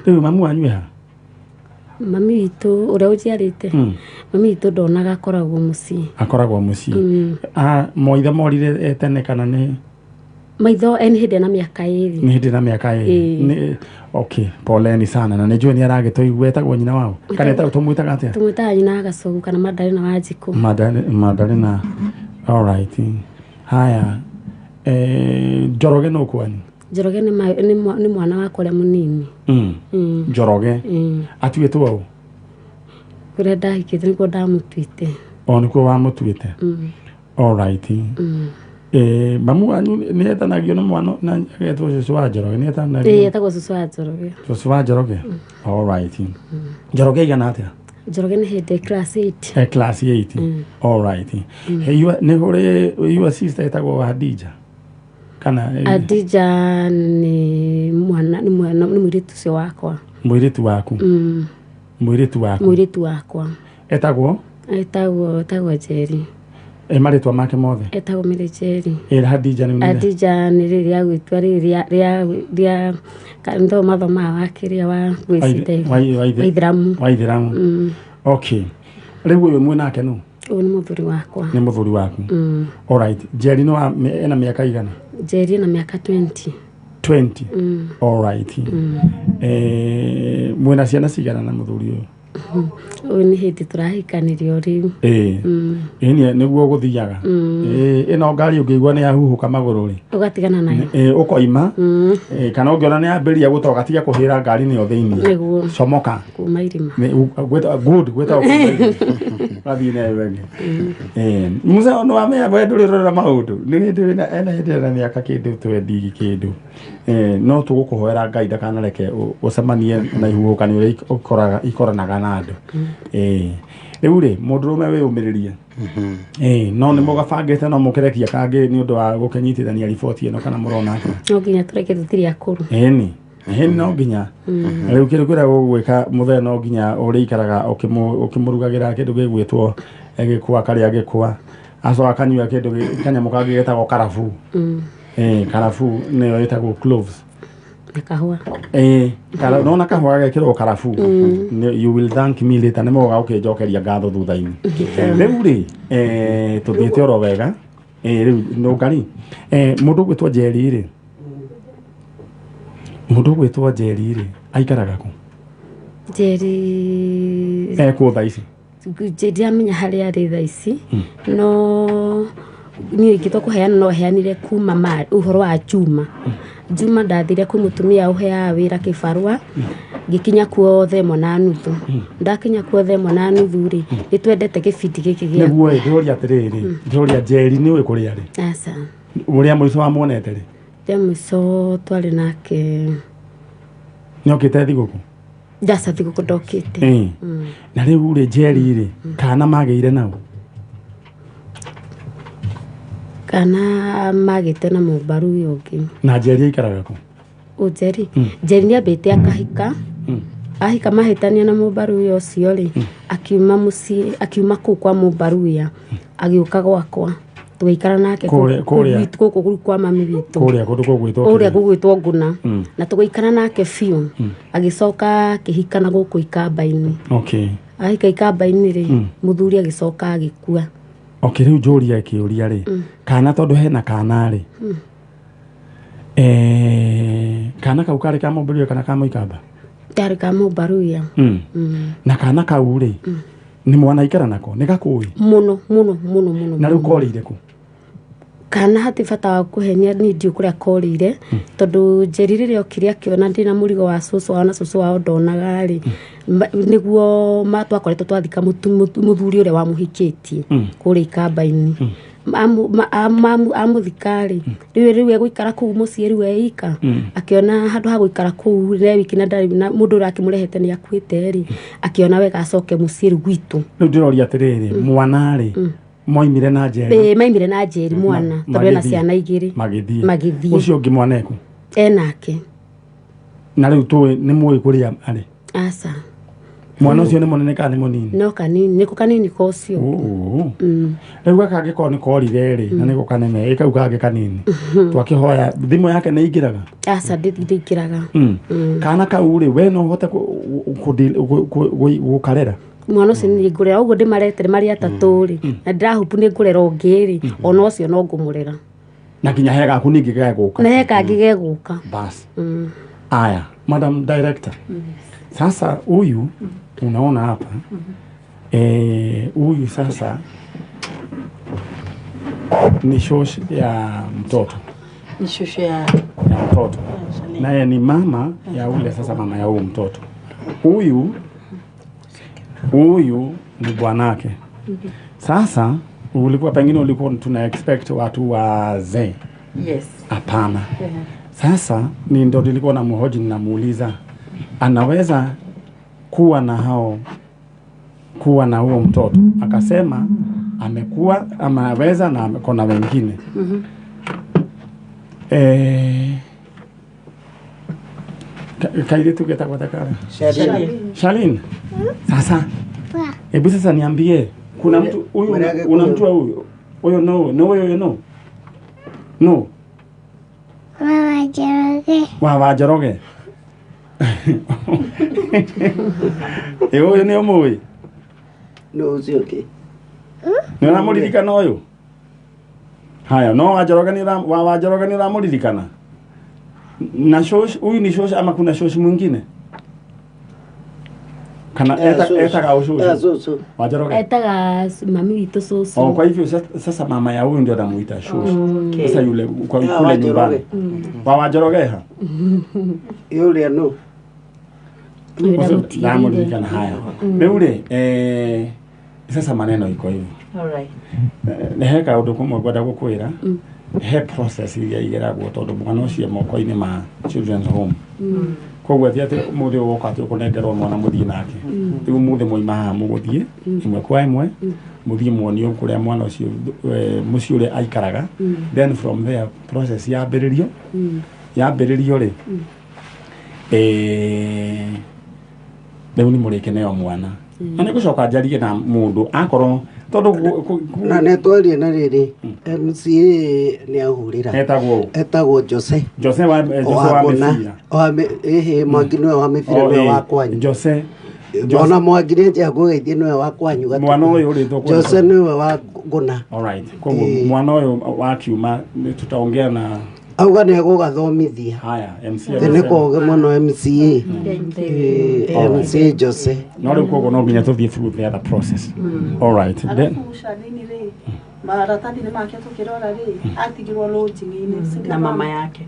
Rĩu mamu wanyu e ha? Mami witũ ũrĩa ũnjiarĩte, mami witũ ndonaga, akoragwo mũciĩ. Akoragwo mũciĩ. Maitho morire tene kana nĩ? Maitho nĩ hĩndĩ ena mĩaka 2. Nĩ hĩndĩ na mĩaka 2. Okay, poleni sana. Na nĩ njũĩ nĩ aragĩtũigua, etagwo nyina wao? Kana tũmwĩtaga atĩa? Tũmwĩtaga nyina wa Gacogu kana Madalena wa Njikũ. Madalena. Alright. Haya. Njoroge nũ kwanyu? Njoroge nĩ mwana wakwa ũrĩa mũnini. Njoroge. Atuĩtwo ũ? Kũrĩa ndahikĩte nĩkuo ndamũtuĩte. O nĩkuo wamũtuĩte? Alright. Mamu wanyu nĩ etanagio na mwana na agetwo cũcũ wa Njoroge, nĩ etanagio? Ĩĩ, etagwo cũcũ wa Njoroge. Cũcũ wa Njoroge. Alright. Njoroge aigana atĩa? Njoroge nĩ hĩndĩ class 8. Class 8. Alright. Nĩ kũrĩ your sister etagwo Hadija? Kana Hadija nĩ mwana nĩ mũirĩtu ũcio wakwa. Mũirĩtu waku? Mũirĩtu waku? Mũirĩtu wakwa. Etagwo? Etagwo Njeri. Marĩtwa make mothe? Etagwo Mary Njeri. Hadija nĩ Hadija nĩ rĩrĩ rĩa gwĩtua rĩrĩ rĩa ndo mathomaga wa kĩrĩa wa gwĩcita Waithĩramu. Waithĩramu. Okay. Rĩu ũyũ mwĩ nake nũ? Ũyũ nĩ mũthuri wakwa. Nĩ mũthuri waku. Alright. Njeri nĩ ena mĩaka igana? Njeri ena mĩaka 20. 20. Alright. Mwĩna ciana cigana na mũthuri ũyũ? Ũyũ nĩ hĩndĩ tũrahikanirio rĩu. Ĩĩ. Ĩĩ nĩguo gũthiaga. Ĩĩ ĩno ngari ũngĩigua nĩ yahuhũka magũrũ rĩ, ũgatigana nayo. Ĩĩ ũkoima. Ĩĩ kana ũngĩona nĩ yambĩrĩria gũtoga tiga kũhĩra ngari nĩyo thĩinĩ. Nĩguo. Comoka. Kuma irima. Good gwĩtagwo kuma irima. Ũgathiĩ nayo ĩngĩ. Ĩĩ Musa nĩ wamenya we ndũrĩ ũrora maũndũ. Nĩ hĩndĩ wĩna ena hĩndĩ ena mĩaka kĩndũ 20 kĩndũ. No tũgũkũhoera Ngai ndakanareke ũcemanie na ihuhũkanio iria ikoranaga na andũ. Rĩu rĩ mũndũrũme wĩyũmĩrĩrie. No nĩ mũgabangĩte no mũkĩrekia kangĩ nĩ ũndũ wa gũkĩnyitithania riboti ĩno kana mũrona atĩa? No nginya tũreke tũtirĩ akũrũ. Ĩni ĩni no nginya rĩu kĩndũ kĩrĩa gũgwĩka mũthee no nginya ũrĩikaraga ũkĩmũrugagĩra kĩndũ gĩgwĩtwo gĩkwa karĩa gĩkwa acoka akanyua kĩndũ kanyamũ kangĩ getagwo karabu. Karabu nĩyo ĩtagwo cloves. Na kahũa. Nona kahũa gagekĩrwo karabu. You will thank me later nĩ mũgoka gũkĩnjokeria ngatho thutha-inĩ. Rĩu rĩ tũthiĩte oro wega. Rĩu nũngari mũndũ ũgwĩtwo Njeri rĩ, mũndũ ũgwĩtwo Njeri rĩ aikaraga kũ? Njeri Ekũ thaa ici? Ndiramenya harĩa arĩ thaa ici, no niĩ ingĩtua kũheana no heanire kuma ũhoro wa Juma. Juma ndathire kwĩ mũtumia ũheaga wĩra kĩbarũa, ngĩkinya kuo thaa 1:30. Ndakinya kuo thaa 1:30 rĩ, nĩ twendete gĩbindi gĩkĩ gĩa Nĩguo ĩ ndĩroria atĩrĩrĩ, ndĩroria Njeri nĩ ũĩ kũrĩa arĩ? Aca. Ũrĩa mũico wamuonete rĩ? Rĩa mũico twarĩ nake. Nĩokĩte thigũkũ? Ndaca thigũkũ ndokĩte. Na rĩu rĩ Njeri rĩ, kana magĩire nao? Kana magĩte na mũmbaru ũyũ ũngĩ. Na Njeri aikaraga kũ? Ũ Njeri? Njeri nĩambĩte akahika. Ahika mahĩtania na mũmbaru ũyũ ũcio rĩ, akiuma mũciĩ, akiuma kũu kwa mũmbaru ũyũ, agĩũka gwakwa. Tũgĩikara nake gũkũ kwa mami witũ. Kũrĩa kũndũ gũgwĩtwo Kũrĩa gũgwĩtwo Ngũna. Na tũgĩikara nake biũ. Agĩcoka akĩhika na gũkũ Ikamba-inĩ. Okay. Ahika Ikamba-inĩ rĩ, mũthuri agĩcoka agĩkua. Okay, rĩu njũria kĩũria rĩ, kana tondũ hena kana rĩ, kana kau karĩ ka mũmbaruya kana ka mũikamba? Karĩ ka mũmbaruya. Na kana kau rĩ, nĩ mwana aikara nako, nĩ gakũĩ? Mũno mũno mũno mũno. Na rĩu korĩire kũ? Kana hati bata wa kũhenia niĩ ndiũ kũrĩa korĩire, tondũ Njeri rĩrĩa okire akĩona ndĩna mũrigo wa cũcũ wao na cũcũ wao ndonaga rĩ, nĩguo twakoretwo twathika mũthuri ũrĩa wamũhikĩtie kũrĩa Ikamba-inĩ. Amũthika rĩ, rĩu egũikara kũu mũciĩ rĩu eika, akĩona handũ ha gũikara kũu re wiki na ndarĩ na mũndũ ũrĩa akĩmũrehete nĩ akuĩte rĩ, akĩona wega acoke mũciĩ rĩu gwitũ. Rĩu ndĩroria atĩrĩrĩ, mwana rĩ, moimire na Njeri? Maimire na Njeri mwana, tondũ ena ciana igĩrĩ. Magĩthiĩ. Ũcio ũngĩ mwana ekũ? Enake. Na rĩu tũĩ nĩ mũĩ kũrĩa arĩ? Aca. Mwana ũcio nĩ mũnene kana nĩ mũnini? No kanini, nĩko kanini ka ũcio. Rĩu gaka angĩkorwo nĩ korire rĩ, na nĩko kanene, ĩ kau kangĩ kanini. Twakĩhoya thimũ yake nĩ ingĩraga? Aca, ndĩingĩraga. Kana kau rĩ, we no ũhote gũkarera? Mwana ũcio nĩ ngũrera, ũguo ndĩmaretere marĩ atatũ rĩ, na ndĩrahupu nĩ ngũrera ũngĩ rĩ, ona ũcio no ngũmũrera. Na nginya he gaku ningĩ gegũka. Na he kangĩ gegũka. Bas. Aya, Madam Director. Sasa huyu unaona hapa huyu sasa ni shosh ya mtoto. Ni shosh ya mtoto. Naye ni mama ya ule sasa mama ya huyu mtoto. Huyu ni bwanake. Sasa ulikuwa pengine ulikuwa tuna expect watu wazee. Yes. Hapana. Sasa ni ndo nilikuwa namhoji ninamuuliza anaweza kuwa na hao, kuwa na huo mtoto. Akasema amekuwa ameweza na kuna wengine. Kairitu getagwo takara. Shalin. Sasa. Hebu sasa niambie, kuna mtu huyu unamjua huyu? Huyo no huyo no. No. Wa Njoroge. Wa Njoroge. Huyo ni ũmũĩ? No ũcio kĩ? Nĩ ũramũririkana ũyũ? Haya, no wa Njoroge ni wa Njoroge ni ũramũririkana? Na shosh, huyu ni shosh ama kuna shosh mwingine? Kana etaga ũcũcũ? Wa Njoroge. Etaga mami witũ cũcũ. Oh, kwa hivyo sasa mama ya huyu ndio anamuita shosh. Sasa yule kwa kule nyumbani. Wa Njoroge ha? Yule no. Ndamuririkana. Haya. Rĩu rĩ, sasa maneno iko hivyo. All right. He kaũndũ kamwe ngwenda gũkwĩra. He process iria igeragwo tondũ mwana ũcio moko-inĩ ma children's home. Koguo ti atĩ ũmũthĩ ũgoka atĩ ũkũnengerwo mwana mũthiĩ nake. Rĩu ũmũthĩ mwaima haha mũgũthiĩ ĩmwe kwa ĩmwe, mũthiĩ muonio kũrĩa mwana ũcio, mũciĩ ũrĩa aikaraga. Then from there process yambĩrĩrio. Yambĩrĩrio rĩ, rĩu nĩ mũrĩkĩneo mwana na nĩ ngũcoka njarie na mũndũ akorwo tondũ Na nĩ twarie na rĩrĩ MCA nĩ ahũrĩra. Etagwo ũ? Etagwo Jose. Jose wa Jose wa Mĩbira. Wa ĩhĩ, Mwangi nĩwe wa Mĩbira. Oh, nĩwe wa kwanyu. Jose. Ona Mwangi nĩ njĩa ngũgeithie, nĩwe wa kwanyu Gatũkũ. Mwana ũyũ ũrĩtwo Jose nĩwe wa Ngũna. Alright. Koguo mwana ũyũ wa kiuma nĩ tutaongea na Auga nĩ egũgathomithia. Haya, MCA. Nĩ kũgĩ mũno MCA. MCA Jose. No rĩu koguo no nginya tũthiĩ through the other process. Alright. Then Arabu Shalini rĩ, maratathi-inĩ make tũkĩrora rĩ, atigirwo lodging-inĩ na mama yake.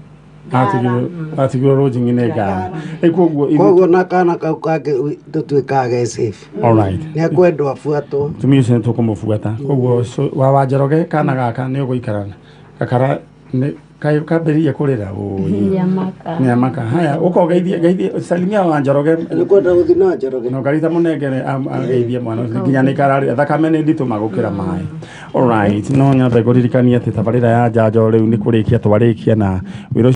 Atigirwo lodging-inĩ Ngara. Rĩu koguo Koguo na kana kau kangĩ tũtuĩkaga ge safe. Alright. Nĩ ekwendwo abuatwo. Tumia ũcio nĩ tũkũmũbuata. Koguo wa Wanjoroge, kana gaka nĩ ũgũikara gakara nĩ kambĩrĩria kũrĩra ũĩ. Nĩamaka. Nĩamaka. Haya, ũka ũgeithie, geithie, salimia Wanjoroge. Nĩ kwenda gũthiĩ na Njoroge. No Ngarita mũnengere ageithie mwana ũcio nginya nĩ kararĩra, thakame nĩ nditũ magũkĩra maĩ. Alright, no nyambe ngũririkanie atĩ tabarĩra ya njanjo rĩu nĩ kũrĩkia twarĩkia na wĩra ũcio.